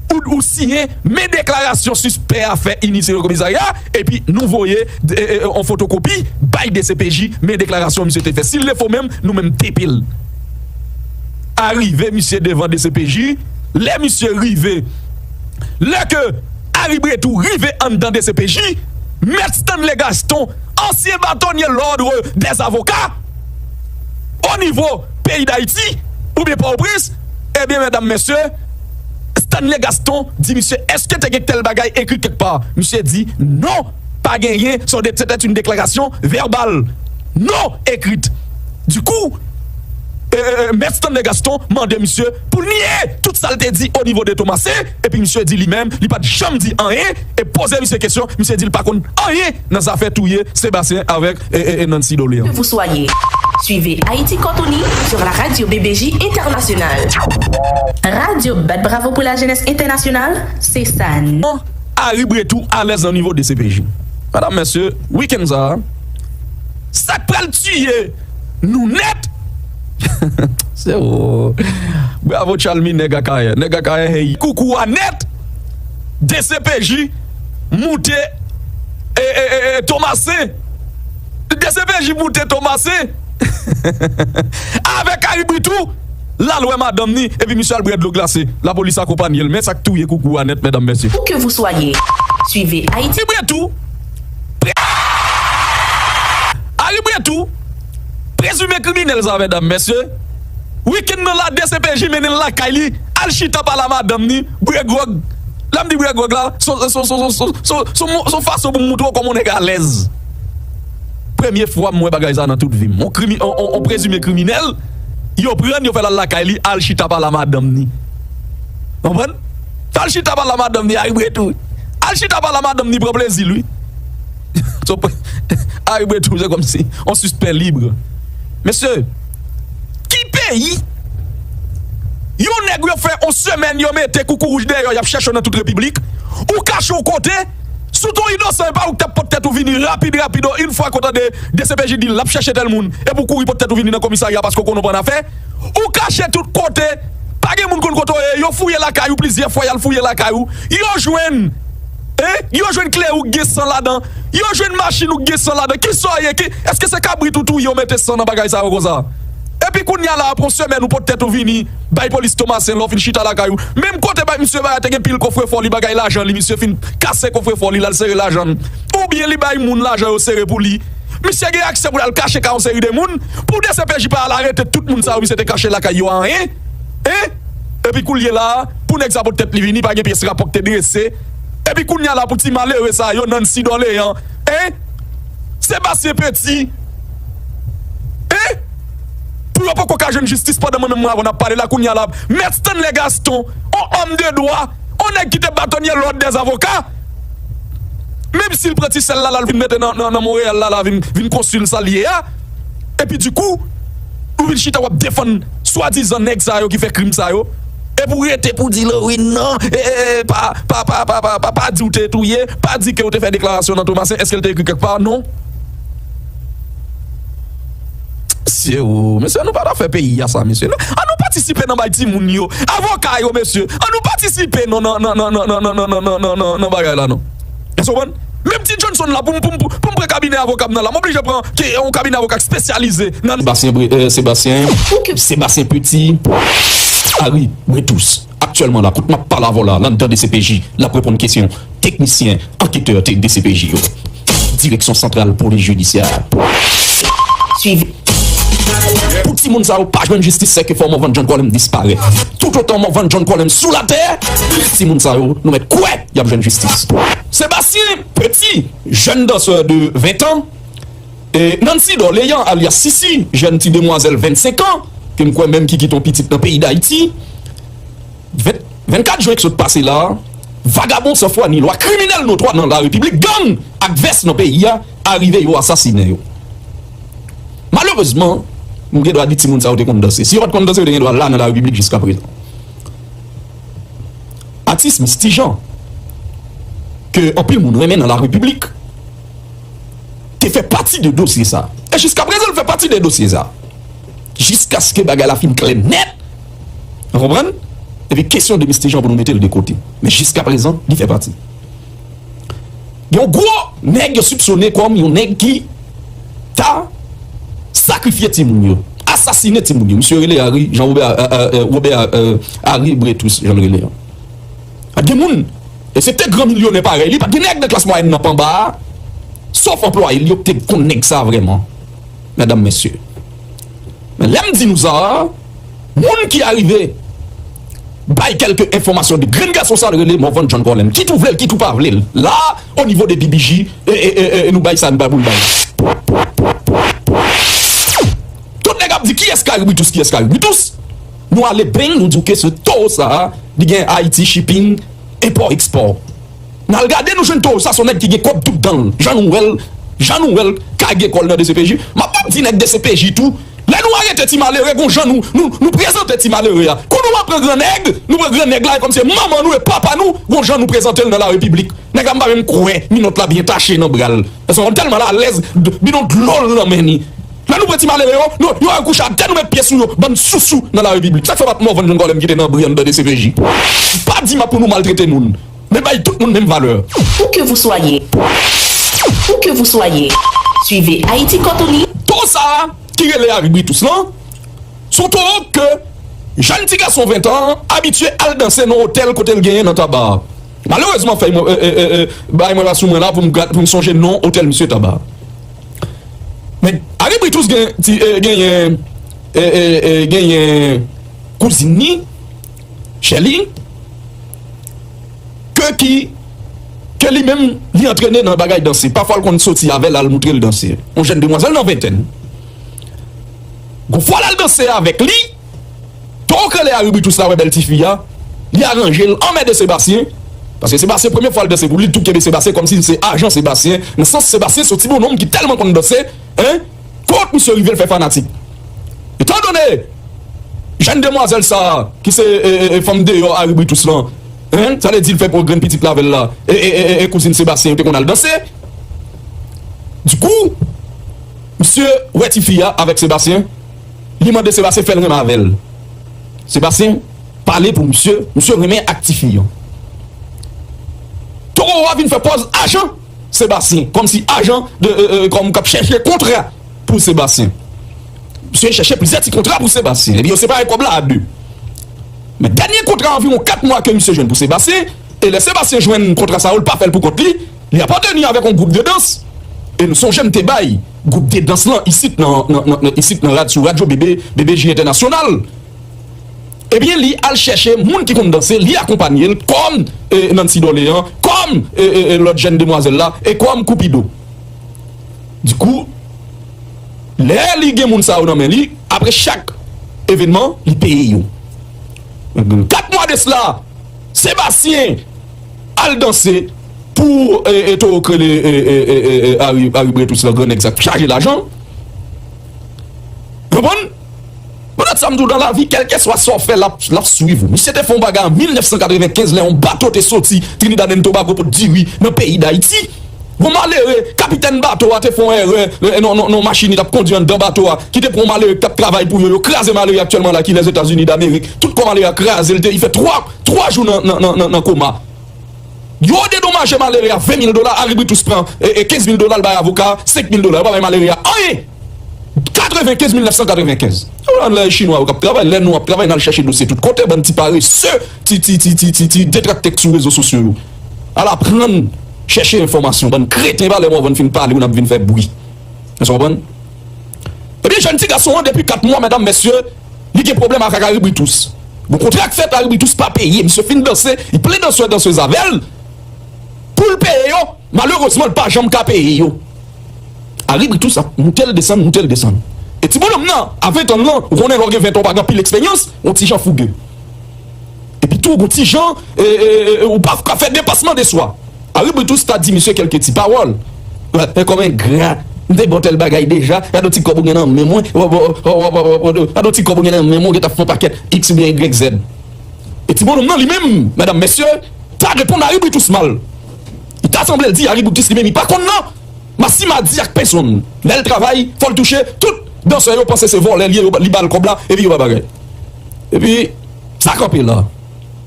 ou, ou siyen, men deklarasyon sispè a fè inisye nan komisarya, epi nou voye e, e, e, yon fotokopi bay D C P J, men deklarasyon misye te fè. Si l te fo menm, nou menm tepe l. Arive misye devan D C P J, lè misye rive, lè ke Harry Bretou rive anndan D C P J, Mèt Stanley Gaston, ansyen batonye lòd dèzavoka, o nivo peyi Dayiti, oubyen Pòtoprens, ebyen, medam, mesye, Stanley Gaston di misye, èske te gen tèl bagay ekri kèk pa? Misye di, non, pa genyen, se te, se te yon deklarasyon vèbal, non ekrit. Dikou, e, e, e, Mèt Stanley Gaston mande misye pou l nye tout sa l te di o nivo de Tomasen, epi misye di li menm, li pa t janm di anyen, e poze misye kesyon, misye di l pa konn anyen nan zafè touye Sébastien avèk e, e, e Nancy Doléan. Que vous soyez, suivez Haïti Cortoni sur la radio B B J Internationale. Radio Bat Bravo pour la Jeunesse Internationale, c'est ça. Harry Bretou alèz nan nivo D C P J. Medam, mesye, wikenn sa a, sa k pral tiye nou nèt, se ou. Bravo, Chalmy, nèg Akayè. Nèg Akayè, hey. Koukou a nèt, D C P J moute e, e, e, e, Tomasen. D C P J moute Tomasen avèk Harry Bretou. L al wè madanm ni, epi misye al bwè dlo glase. Lapolis akonpanye l. Men sa k touye Koukou a nèt, medam, mesye. Où que vous soyez, suivez Haïti. Harry Bretou, pre-, Harry Bretou, prezime kriminèl sa, medam, mesye. Wikenn nan la, D C P J mennen l lakay li, al chita pale a madanm ni, bwè gwòg. Lè m di bwè gwòg la, se yon, se yon, se yon, se yon, se yon, se yon, se yon fason pou m montre w kòman yon nèg alèz. Premye fwa m wè bagay sa nan tout vi m. On krimi-, on, on, on prezime kriminèl, yo pran l, yo fè l al lakay li, al chita pale a madanm ni. Konprann? Al chita pale a madanm ni, Harry Bretou. Al chita pale a madanm ni, pran plezi l, wi. So, Harry Bretou, se kòmsi on sispè lib. Mesye, ki peyi yon nèg yo fè on semèn yo mete koukouwouj dèyè, y ap chèche w nan tout repiblik, ou kache w kote, si w te yon inosan, e pa ou k t ap pot tèt ou vini rapid, rapid, yon fwa ke w tande D C P J di l ap chèche tèl moun, epi w kouri pot tèt ou vini nan komisarya paske w konnen w pran afè, ou kache tout kote, pa gen moun konn kote w ye, yo fouye lakay ou plizyè fwa, y al fouye lakay ou, yo jwenn, en, yo jwenn kle ou k gen san ladan, yo jwenn machin ou k gen san ladan, kisa w ye, ki, èske se kabrit ou touye yo mete san nan bagay sa yo konsa? Epi kounye a la, apre yon semèn ou pot tèt ou vini, bay polis Tomasen lè w fin chita lakay ou. Menm kote bay misye bagay te gen pil kofrefò li, bagay lajan li, misye fin kase kofrefò li, l al sere lajan l. Oubyen li bay moun lajan yo sere pou li. Misye gen aksè pou l al kache kay yon seri de moun, pou D C P J pa al arete tout moun sa yo misye te kache lakay yo a, en? En? Epi koulye la, pou nèg sa pot tèt li vini, pa gen pyès rapò k te drese. Epi kounye a la, pou ti malere sa yo, Nancy Doléan, en? Sébastien Petit, en? Pou yo poko ka jwenn jistis pandan mwen menm mwen avè w n ap pale la kounye a la, Mèt Stanley Gaston, on homme de droit, on nèg ki te batonye lòd dèzavoka, menm si l pran ti sèl la, l al vin mete nan, nan, nan Monreyal la, l al vin, vin konsil sa l ye a, epi dikou, ou vin chita w ap defann swadizan nèg sa yo ki fè krim sa yo, epi w rete pou di l, wi, non, e, e, e, pa, pa, pa, pa, pa, pa, pa di w te touye, pa di ke w te fè deklarasyon nan Tomasen, èske l te ekri kèk pa? Non. Mesye, o, mesye, nou pa ta fè peyi a sa, mesye. Ann nou patisipe nan bay timoun yo, avoka yo, mesye. Ann nou patisipe nan, nan, nan bagay la, non. Èske w konprann? Menm ti Johnson la, pou m, pou m, pou m pran kabinè avoka m nan la, m oblije pran ke, yon kabinè avoka k espesyalize nan Sébastien Bre-, euh, Sébastien, Sébastien Petit, Harry Bretous. Aktyèlman la, kote m ap pale avè w la, la anndan D C P J, l ap reponn kesyon teknisyen, anketè te D C P J yo. Direksyon Santral Polis Jidisyè. Suiv. Pou timoun sa yo pa jwenn jistis, sèke fò Morvan John Colem disparèt. Toutotan Morvan John Colem sou latè, timoun sa yo, nou mèt kwè y ap jwenn jistis. Sébastien Petit, jèn dansè de ven tan, e Nancy Dorléan, alyas Sisi, jèn ti demwazèl vennsenk an, ke m kwè menm ki kite yon pitit nan peyi Dayiti. Ven, vennkat jen k sot pase la a, vagabon sanfwa ni lwa, kriminèl notwa nan larepiblik, gang ak vès nan peyi a, arive yo asasinen yo. Malerezman, m gen dwa di timoun sa yo te konn danse. Si yo pa t konn danse, yo te gen dwa la nan larepiblik jiskaprezan. Atis Misty Jean, ke anpil moun renmen nan larepiblik, te fè pati de dosye sa. E jiskaprezan, l fè pati de dosye sa. Jiskaske bagay la fin klè nèt. Ou konprann? Epi kesyon de Misty Jean pou nou mete l de kote. Men jiskaprezan, li fè pati. Gen yon gwo nèg yo sipsone kòm yon nèg ki ta sakrifye timoun yo, asasine timoun yo. Misye rele Harry, Jean Robert, euh, euh, euh, Robert, euh, Harry Bretus, jan l rele an. Pa t gen moun, e se te gran milyonè parèy li, pa t gen nèg nan klas mwayèn nan p anba a, sof anplwaye l yo ki te konn nèg sa vrèman, medam, mesye. Men lè m di nou sa a, moun ki arive bay kèlke enfòmasyon de grenn gason sa l rele Morvan John Corlem. Kit ou vle l, kit ou pa vle l. La, o nivo de B B J, e, e, e, e, nou bay sa, nou bay pou l bay. Tout nèg ap di, "Kiyès Carrie Britus, kiyès Carrie Britus?" Nou ale beng, nou di w ke se towo sa a, li gen Haiti Shipping, enpò, ekspò. N al gade, nou jwenn towo sa, se yon nèg ki gen kòb doub dan l. Jan nou wè l, jan nou wè l kage kò l nan D C P J. M ap, m ap di nèg D C P J tou, lè nou arete ti malere, gon jan nou, nou, nou prezante ti malere a. Kou nou ap pran gran nèg, nou pran gran nèg la, e kòm se manman nou e papa nou, gon jan nou prezante l nan larepiblik. Nèg la, m pa menm kwè minòt la byen tache nan bra l. Paske m tèlman l alèz, bidon dlo l nan men li. Lè nou pran ti malere yo, nou, yo al kouche atè, nou met pye sou yo, bann sousou nan larepiblik. Sa k fè pa t Morvan John Corlem ki te nan bri anndan D C P J. Pa di m ap pou nou maltrete moun. Men bay tout moun menm valè. Où que vous soyez, où que vous soyez, suivez Haïti Quarterly. Towo sa a ki rele Harry Britus lan, se yon towo ke jèn ti gason ven tan an abitye al danse nan otèl kote l genyen nan Taba a. Malerezman, fèy mwen, e, e, e, e, bagay mwen pa sou mwen la pou m gra-, pou m sonje non otèl misye Taba a. Men Harry Britus gen, ti, e, genyen, e, e, e, genyen kouzin li, Shelly, ke ki, ke li menm li antrene nan bagay danse. Pafwa l konn soti avè l al moutre l danse. Yon jèn demwazèl nan ventèn. Gon fwa l al danse avèk li, towo k rele Harry Britus la wè bèl tifi a, li aranje l anmède Sebastien. Paske Sebastien, premye fwa l danse pou li, li tou kenbe Sebastien kòmsi se ajan Sebastien. Nan sans Sebastien se yon ti bononm ki tèlman konn danse, en, kot misye rive l fè fanatik. Etandone jèn demwazèl sa a, ki se, e, e, e, fanm deyò Harry Britus lan, en, sa vle di l fè pran grenn pitit la avè l la, e, e, e, e, e kouzin Sebastien yo te konn al danse. Dikou, misye wè tifi a avèk Sebastien, li mande Sebastien fè l renmen avè l. Sebastien pale pou misye, misye renmen ak tifi an. Towo a vin fè pòz ajan Sebastien, kòmsi ajan de, e, e, kòm k ap chèche kontra pou Sebastien. Misye chèche plizyè ti kontra pou Sebastien. Epi yo separe kòb la a de. Men dènye kontra anviwon kat mwa ke misye jwenn pou Sebastien, e lè Sebastien jwenn kontra sa yo, l pa fè l pou kont li, li apateni avèk yon gwoup de dans. E nou sonje m te bay gwoup de dans lan isit nan, nan, nan, nan, isit nan rad-, sou radyo B B, B B J Entènasyonal. Ebyen, li al chèche moun ki konn danse, li akonpanye l kòm, e, Nancy Dorlean, kòm, e, e, e, lòt jèn demwazèl la, e kòm Cupido. Dikou, lè li gen moun sa yo nan men li, apre chak evènman, li peye yo. Kat mwa de sila, Sebastien al danse pou, e, e, towo k rele, e, e, e, e, e, Harry, Harry Bretus lan, gran nèg sa k chaje lajan. Konprann? Poutèt sa m di w, nan lavi, kèlkeswa sa w fè, l ap, l ap swiv ou. Misye te fè yon bagay an mil nèf san katrevenkenz, lè yon bato te soti Trinidad and Tobago pou t diri nan peyi Dayiti. Yon malere, kapitèn bato a te fè yon erè, e, nan, nan, nan machin li t ap kondui anndan bato a, ki te pran yon malere ki t ap travay pou yo, yo kraze malere a aktyèlman la ki Lèzetazini Damerik. Tout kò malere a kraze, l te, li fè twa, twa jou nan, nan, nan, nan, nan koma. Yo dedomaje malere a ven mil dola, Harry Britus pran, e, e, kenz mil dola, l bay avoka a, senk mil dola, yo pa bay malere a anyen. Katrevenkenz, mil nèf san katrevenkenz. Lè chinwa yo k ap travay, lè nou ap travay, n al chèche dosye tout kote, bann ti parese, ti, ti, ti, ti, ti, ti detraktè k sou rezo sosyo yo. Al aprann chèche enfòmasyon, bann kreten, pa lè Morvan fin pale, ou n ap vin fè bri. Èske w konprann? Ebyen, jèn ti gason an, depi kat mwa, medam, mesye, li gen pwoblèm ak Harry Britus. Gon kontra k fèt, Harry Britus pa peye. Misye fin danse, li plen dansè, dansez avè l. Pou l peye yo, malerezman, l pa janm ka peye yo. Harry Britus ap moute l desann, moute l desann. E ti bonòm nan, a ven tan l lan, ou konnen lè w gen ven tan, w pa gen anpil eksperyans, yon ti jan fouge. Epi tou, gon ti jan, e, e, e, ou pa ka fè depasman de swa. Harry Britus ta di misye kèlke ti pawòl. E kòm engra, m te ba w tèl bagay deja, gade yon ti kòb ou gen nan men mwen, gade yon ti kòb ou gen nan men mwen, ou gentan fè yon pakèt X oubyen Y Z. E ti bonòm nan, li menm, medam, mesye, ta reponn Harry Britus mal. Li ta sanble l di Harry Britus li menm, li pa konn nan masimadi ak pèsonn. Lè l travay, fò l touche, tout dansè yo panse se vòlè l ye, yo, li ba l kòb la, epi yo pa bagay. Epi, sa kanpe la.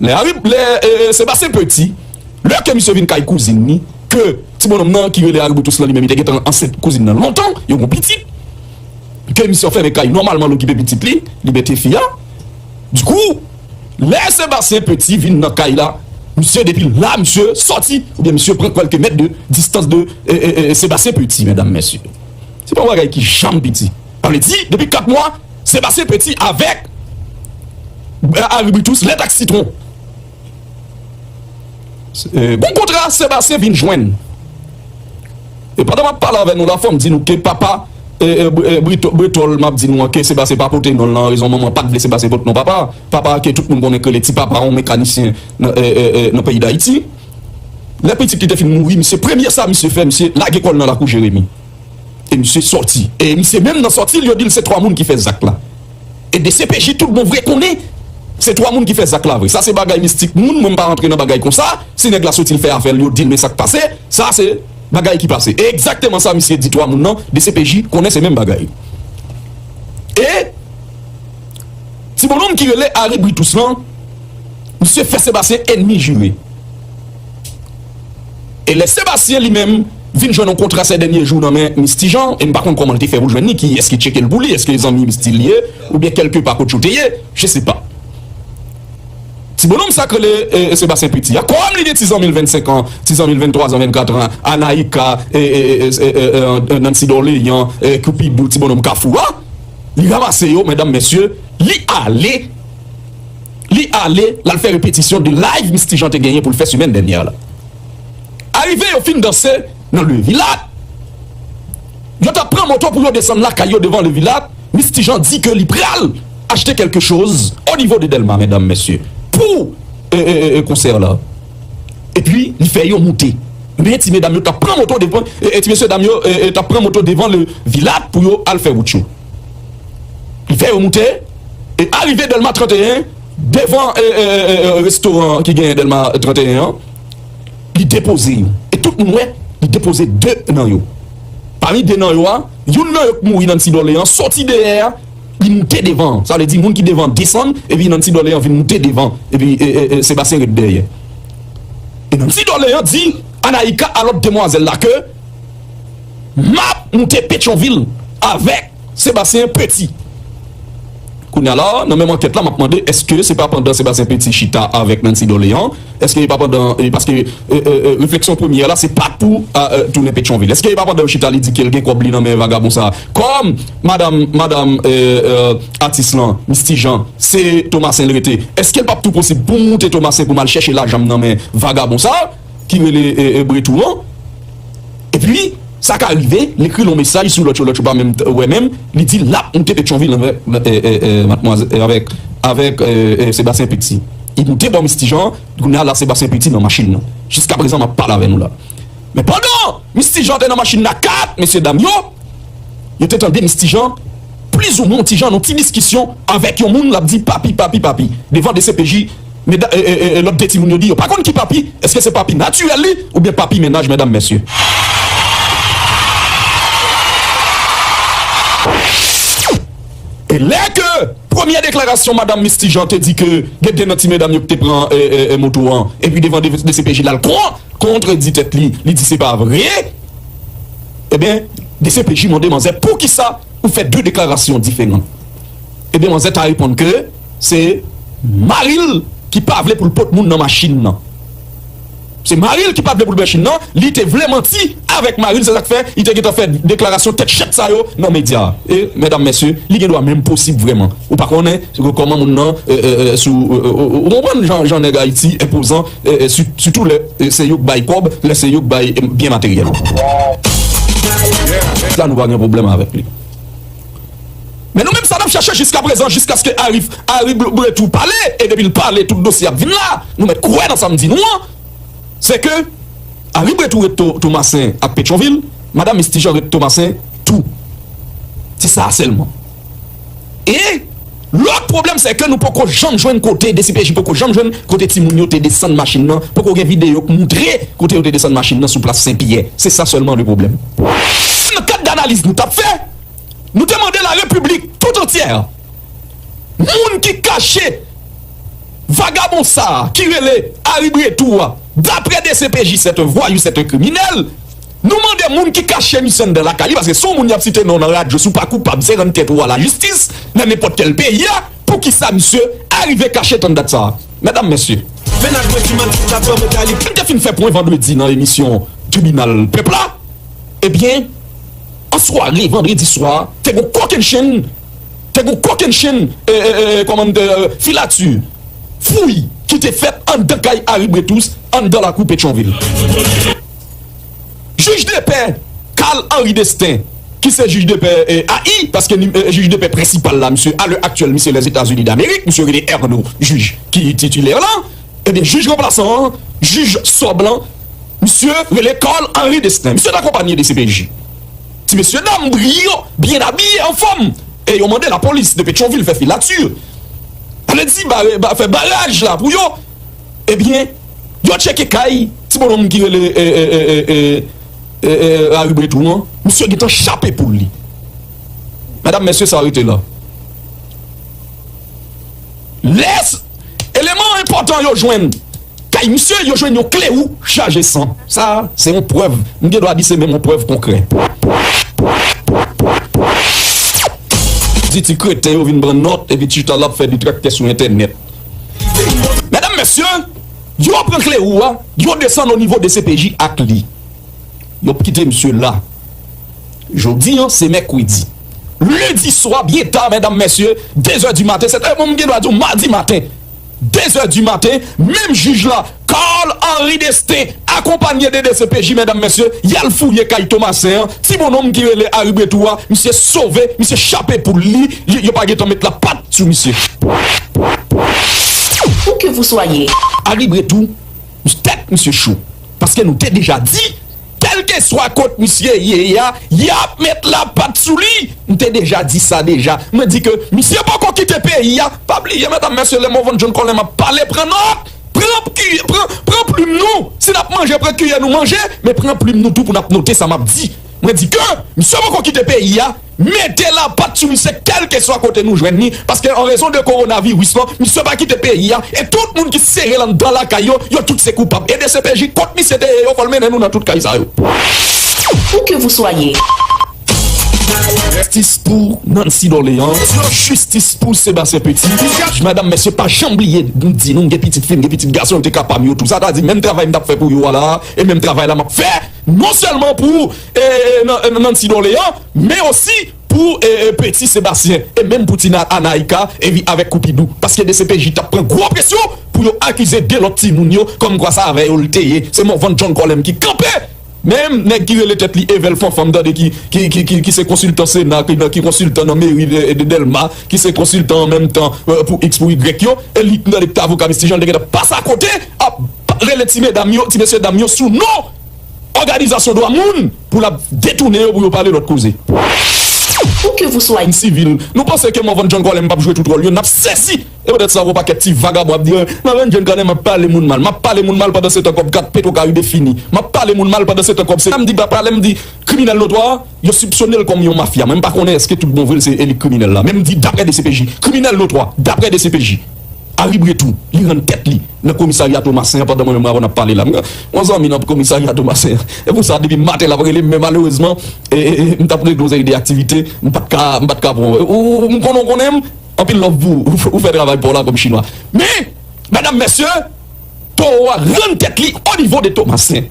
Lè Ari, lè, e, e, Sebastien Petit, lè ke misye vin kay kouzin li, ke ti bonnonm nan ki rele Ari Brutus lan li menm, li te gentan ansent kouzin nan lontan, yo gon pitit, ke misye anfèmen kay, nòmalman l okipe pitit li, li mete fi a. Dikou, lè Sebastien Petit vin nan kay la, misye depi la, misye sòti, oubyen misye pran kèlke mèt de distans de, e, e, e, Sebastien Petit, medam, mesye. Se pa yon bagay ki janm piti. Sa vle di, depi kat mwa, Sebastien Petit avèk, e, Ari Brutus, lèt ak sitwon. E, gon kontra Sebastien vin jwenn. E pandan m ap pale avè nou la, fò m di nou ke papa, e, e, Bri-, e, Brito-, Bretòl, m ap di nou an ke Sebastien pa pote non l lan, rezon manman pa t vle Sebastien pote non papa. Papa ke tout moun konnen ke rele Ti Papa, yon mekanisyen nan, e, e, e, nan peyi Dayiti. Lè pitit li te fin mouri, misye, premye sa misye fè, misye lage kò l nan lakou Jeremi. E misye sòti. E misye menm nan sòti l, yo di l se twa moun ki fè zak la. E D C P J tout bon vre konnen se twa moun ki fè zak la vre. Sa se bagay mistik moun, mwen m pa rantre nan bagay konsa. Si nèg la soti l fè afè l, yo di l men sa k pase. Sa se bagay ki pase. E egzakteman sa misye di twa moun nan, D C P J konnen se menm bagay. E ti bonnonm ki rele Ari Brutus lan, misye fè Sebastien ènmi jire. E lè Sebastien li menm vin jwenn yon kontra sè dènye jou nan men Misty Jean, e m pa konn kòman l te fè pou l jwenn li, kiyès ki tcheke l pou li, èske zanmi Misty li ye, oubyen kèlke pa kot yo te ye, je sais pas. Ti bonnonm sa k rele, e, e, Sebastien Petit a, kòm li gen ti zanmi l vennsenk an, ti zanmi l venntwa zan, vennkat an, Anaïka, e, e, e, e, e, e, e, Nancy Dorlean, e, Koupidou, ti bonnonm Kafou a, li ranmase yo, medam, mesye, li ale, li ale, l al fè repetisyon de live Misty Jean te genyen pou l fè semèn dènyè la. Arive yo fin danse nan Le Vilat, yo t ap pran moto pou yo desann lakay yo devan Le Vilat, Misty Jean di ke li pral achte kèlke choz o nivo de Dèlma, medam, mesye, pou, e, e, e, e, konsè la. Epi, li fè yo moute. Men ti medam yo t ap pran moto devan, e, e, ti mesye dam yo, e, e, t ap pran moto devan Le Vilat pou yo al fè wout yo. Li fè yo moute, e arive Dèlma trannteyen, devan, e, e, e, e, restoran ki genyen Dèlma trannteyen an, li depoze yo. E tout moun wè, li depoze de nan yo. Pami de nan yo a, youn nan yo k mouri, Nancy Dorlean, sòti dèyè a, li moute devan. Sa vle di moun ki devan desann, epi Nancy Dorlean vin moute devan, epi, e, e, e, Sebastien ret dèyè. E Nancy Dorlean di Anaïka, a lòt demwazèl la, ke m ap moute Petyonvil avèk Sebastien Petit. Kounye a la, nan menm ankèt la, m ap mande, èske se pa pandan Sebastien Petit chita avèk Nancy Dorlean, èske e pa pandan, e, paske, e, e, e, refleksyon premyè la, se pa pou, a, e, tounen Petyonvil. Èske e pa pandan yo chita, li di ke l gen kòb li nan men vagabon sa a? Kòm madanm, madanm, e, e, atis lan, Misty Jean, se Tomasen l rete, èske l p ap tou posib pou m moute Tomasen pou m al chèche lajan m nan men vagabon sa a, ki rele, e, e, Bretou an? Epi, sa ka rive, l ekri l yon mesaj sou lòt yo, lòt yo pa menm t-, wè menm, li di l ap moute Petyonvil avèk, e, e, e, madmwazè-, e, avèk, avèk, e, e, Sebastien Petit. Li moute bò Misty Jean, kounye a la Sebastien Petit nan machin nan. Jiskaprezan, m ap pale avè nou la. Men pandan Misty Jean te nan machin nan, kat mesye dam yo, yo te tande Misty Jean, plizoumwen yon ti jan, yon ti diskisyon avèk yon moun, l ap di papi, papi, papi, devan D C P J, meda-, e, e, e, lòt de timoun yo di yo pa konn ki papi, èske se papi natirèl li, oubyen papi mennaj, medam, mesye. E lè ke premyè deklarasyon madam Misty Jean te di ke gen de nan ti medam yo ki te pran, e, e, e, moto an, epi devan D C P J l al kon-, kontredi tèt li, li di se pa vre, ebyen, D C P J mande manzè poukisa ou fè de deklarasyon diferan. Ebyen, manzè ta reponn ke se mari l ki pa vle pou l pot moun nan machin nan. Se mari l ki pa t vle pou l pran machin nan, li te vle manti avèk mari l, se sa k fè li te gentan fè deklarasyon tèt chèt sa yo nan medya. E, medam, mesye, li gen dwa menm posib vrèman. Ou pa konnen kòman moun nan, e, e, e, sou, e, e, e, ou konprann jan, jan nèg Ayiti enpozan, e, e, si-, sitou lè, e, se yo k bay kòb, lè se yo k bay, e, byen materyèl. La, nou pa gen pwoblèm avèk li. Men nou menm sa n ap chache jiskaprezan, jiskaske Ari, Ari Bre-, Bretou pale, e depi l pale, tout dosye ap vin la, nou mèt kwè nan sa m di nou an, se ke Ari Bretou ret To-, Tomasen ak Petyonvil, madam Misty Jean ret Tomasen tou. Se sa sèlman. E lòt pwoblèm, se ke nou poko janm jwenn kote, D C P J poko janm jwenn kote timoun yo te desann machin nan, poko gen videyo k moutre kote yo te desann machin nan sou plas Senpyè. Se sa sèlman le pwoblèm. Nan kad analiz nou t ap fè, nou te mande larepiblik tout antyè, moun ki kache Vagabon sa a ki rele Harry Bretous a, daprè D C P J, c'est un voyou, c'est un criminel. Nou mande moun ki kache misye anndan lakay li, paske se yon moun y ap site non nan radyo, si w pa koupab, se rann tèt ou a lajistis, nan nenpòt kèl peyi a, poukisa misye arive kache tann dat sa a? Medam, mesye, mennaj mwen ki manti k ap ban mwen kay li. M te fin fè pwen vandredi nan emisyon Tribinal Pèp la. Ebyen, an sware vandredi swa, te gon kokennchenn, te gon kokennchenn, e, e, e, kòman m te, e, filati, fouy ki te fèt anndan kay Harry Bretous, anndan lakou Petyonvil. Jij depè Carl Henry Destin, ki se jij depè, e, A I, paske ni-, e, jij depè prensipal la, misye, a lè aktyèl, misye Lèzetazini Damerik, misye rele Erno, jij ki titilè la, ebyen, jij ranplasan an, jij sòb lan, misye rele Carl Henry Destin. Misye t akonpanye de C P J. Ti mesye dam briyan, byen abiye, anfòm. E yo mande lapolis de Petyonvil fè filati. Ale di bare-, ba-, fè baraj la pou yo. Ebyen, yo tcheke kay ti bonòm ki rele, e, e, e, e, e, e, e, Harry Bretous an. Misye gentan chape poul li. Medam, mesye, sa rete la. Lè eleman enpòtan yo jwenn kay misye, yo jwenn yon kle wou chaje san. Sa, se yon prèv. M gen dwa di se menm yon prèv konkrè. Di ti kreten yo vin pran nòt, epi chita l ap fè detraktè sou entènèt. Medam, mesye, yo pran kle wou a, yo desann o nivo de C P J ak li. Yo kite misye la. Jodi an, se mèkredi. Lendi swa, byen ta, medam, mesye, de zè di maten, se, e, bon, m gen dwa di w madi maten. De zè di maten, menm jij la, Carl Henry Destin, akonpanye de de C P J, medam, mesye, y al fouye kay Tomasen an, ti bonòm ki rele Harry Bretous a, misye sove, misye chape poul li, li, yo pa gentan met lapat sou misye. Où que vous soyez. Harry Bretous, tèt misye cho. Paske nou te deja di, kèlkeswa kot misye ye a, y ap met lapat sou li. M te deja di sa deja. Mwen di ke misye poko kite peyi a. Pa bliye, medam, mesye, lè Morvan John Colem ap pale, pran nòt. Pran kiyè, pran, pran plim nou. Si n ap manje, pran kiyè nou manje, men pran plim nou tou pou n ap note sa m ap di. Mwen di ke misye poko kite peyi a. Mete lapat sou misye kèlkeswa kote nou jwenn li, paske an rezon de kowonaviris lan, misye pa kite peyi a, e tout moun ki sere l anndan lakay yo, yo tout se koupab. E de C P J, kot misye te ye, yo fò l mennen nou nan tout kay sa yo. Où que vous soyez. Jistis pou Nancy Dorléans, jistis pou Sébastien Petit. Medam, mesye, pa janm bliye, m di nou, m gen pitit fi m, gen pitit gason, yo te ka pa m yo tou. Sa ta di, menm travay m t ap fè pou yo a la, e menm travay la m ap fè, non sèlman pou, e, e, Nan-, Nancy Dorléans, men osi pou, e, e, Petit Sébastien, e menm pou Tina Anaïka, epi avèk Koupidou. Paske de C P J t ap pran gwo presyon pou yo akize de lòt timoun yo, kòmkwa se avè yo l te ye. Se Morvan John Colem ki kanpe. Menm nèg ki rele tèt li Evel Fanfan, m tande ki, ki, ki, ki, ki se konsiltan Sena, ki, ki konsiltan nan meri de, de Dèlma, ki se konsiltan an menm tan, e, pou X, pou Y yo, e li, m tande ki t avoka Misye Jean, l te gentan pase akote, ap rele ti medam yo, ti mesye dam yo sou non òganizasyon dwa moun pou l ap detounen yo pou yo pale lòt koze. Où que vous soyez. Sivil. Nou panse ke Morvan John Colem p ap jwe tout wòl yo, n ap sezi. E poutèt sa, yon pakèt ti vagabon ap di, "Eh, Morvan John Colem ap pale moun mal. M ap pale moun mal pandan se tan kòb kat Petro Caribe fini. M ap pale moun mal pandan se tan kòb se." M di, pa pale, m di, kriminèl notwa, yo sipsyone l kòm yon mafya. Men m pa konnen èske tout bon vre l se e li k kriminèl la. Men m di, daprè D C P J, kriminèl notwa, daprè D C P J. Harry Bretous, li rann tèt li nan komisarya Tomasen an pandan mwen menm avè w n ap pale la. M gen yon zanmi nan komisarya Tomasen an. E pou sa, depi maten l ap rele m, men malerezman, e, e, e, m t ap regle yon seri de aktivite, m pa t ka, m pa t ka pran. Ou, ou, m konnen w konnen m, anpil love pou ou, ou fè travay pa w la kòm chinwa. Men, medam, mesye, towo a rann tèt li o nivo de Tomasen.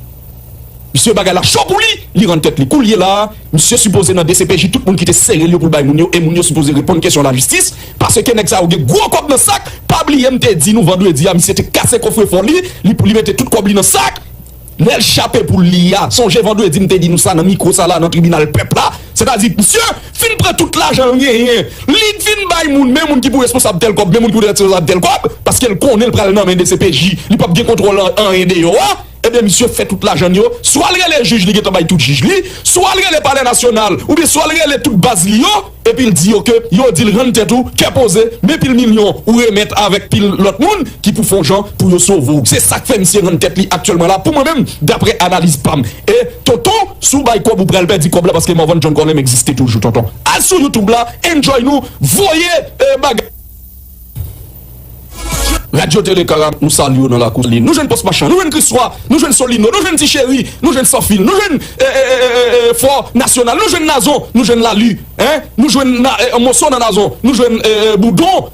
Misye, bagay la cho pou li, li rann tèt li. Koulye la a, misye sipoze nan D C P J, tout moun ki te sere l yo pou l bay moun yo, e moun yo sipoze reponn kesyon lajistis, paske nèg sa yo gen gwo kòb nan sak. Pa bliye m te di nou vandredi a, misye te kase kofrefò li, li, li mete tout kòb li nan sak. Lè l chape poul li a, sonje vandredi m te di nou sa nan mikwo sa la, nan tribinal pèp la, sètadi misye fin pran tout lajan l genyen, li fin bay moun, men moun ki pou responsab tèl kòb, men moun ki pou responsab tèl kòb, paske l konnen l pral nan men D C P J, li p ap gen kontwòl an-, anyen deyò a. Ebyen, misye fè tout lajan l yo, swa l rele jij, li gentan bay tout jij li, swa l rele Palè Nasyonal, oubyen swa l rele tout baz li yo, epi l di yo ke, yo di l rann tèt ou, kè poze, men pil milyon ou remèt avèk pil lòt moun ki pou fè yon jan pou yo sove w. Se sa k fè misye rann tèt li aktyèlman la, pou mwen menm, daprè analiz pa m. E, tonton, si w bay kòb, ou pral pèdi kòb la, paske Morvan John Colem egziste toujou, tonton. Al sou YouTube la, enjoy nou, voye, e, bagay. Radyo Tele Karab, nou salye w nan lakou li. Nou jwenn Pòs Machan, nou jwenn Kriswa, nou jwenn Solino, nou jwenn Ti Cheri, nou jwenn Sanfil, nou jwenn eh, eh, eh, eh, eh, Fò Nasyonal, nou jwenn Nazon, nou jwenn Lali, hein? Nou jwenn na, eh, Monson nan Nazon, nou jwenn eh, eh, Boudon.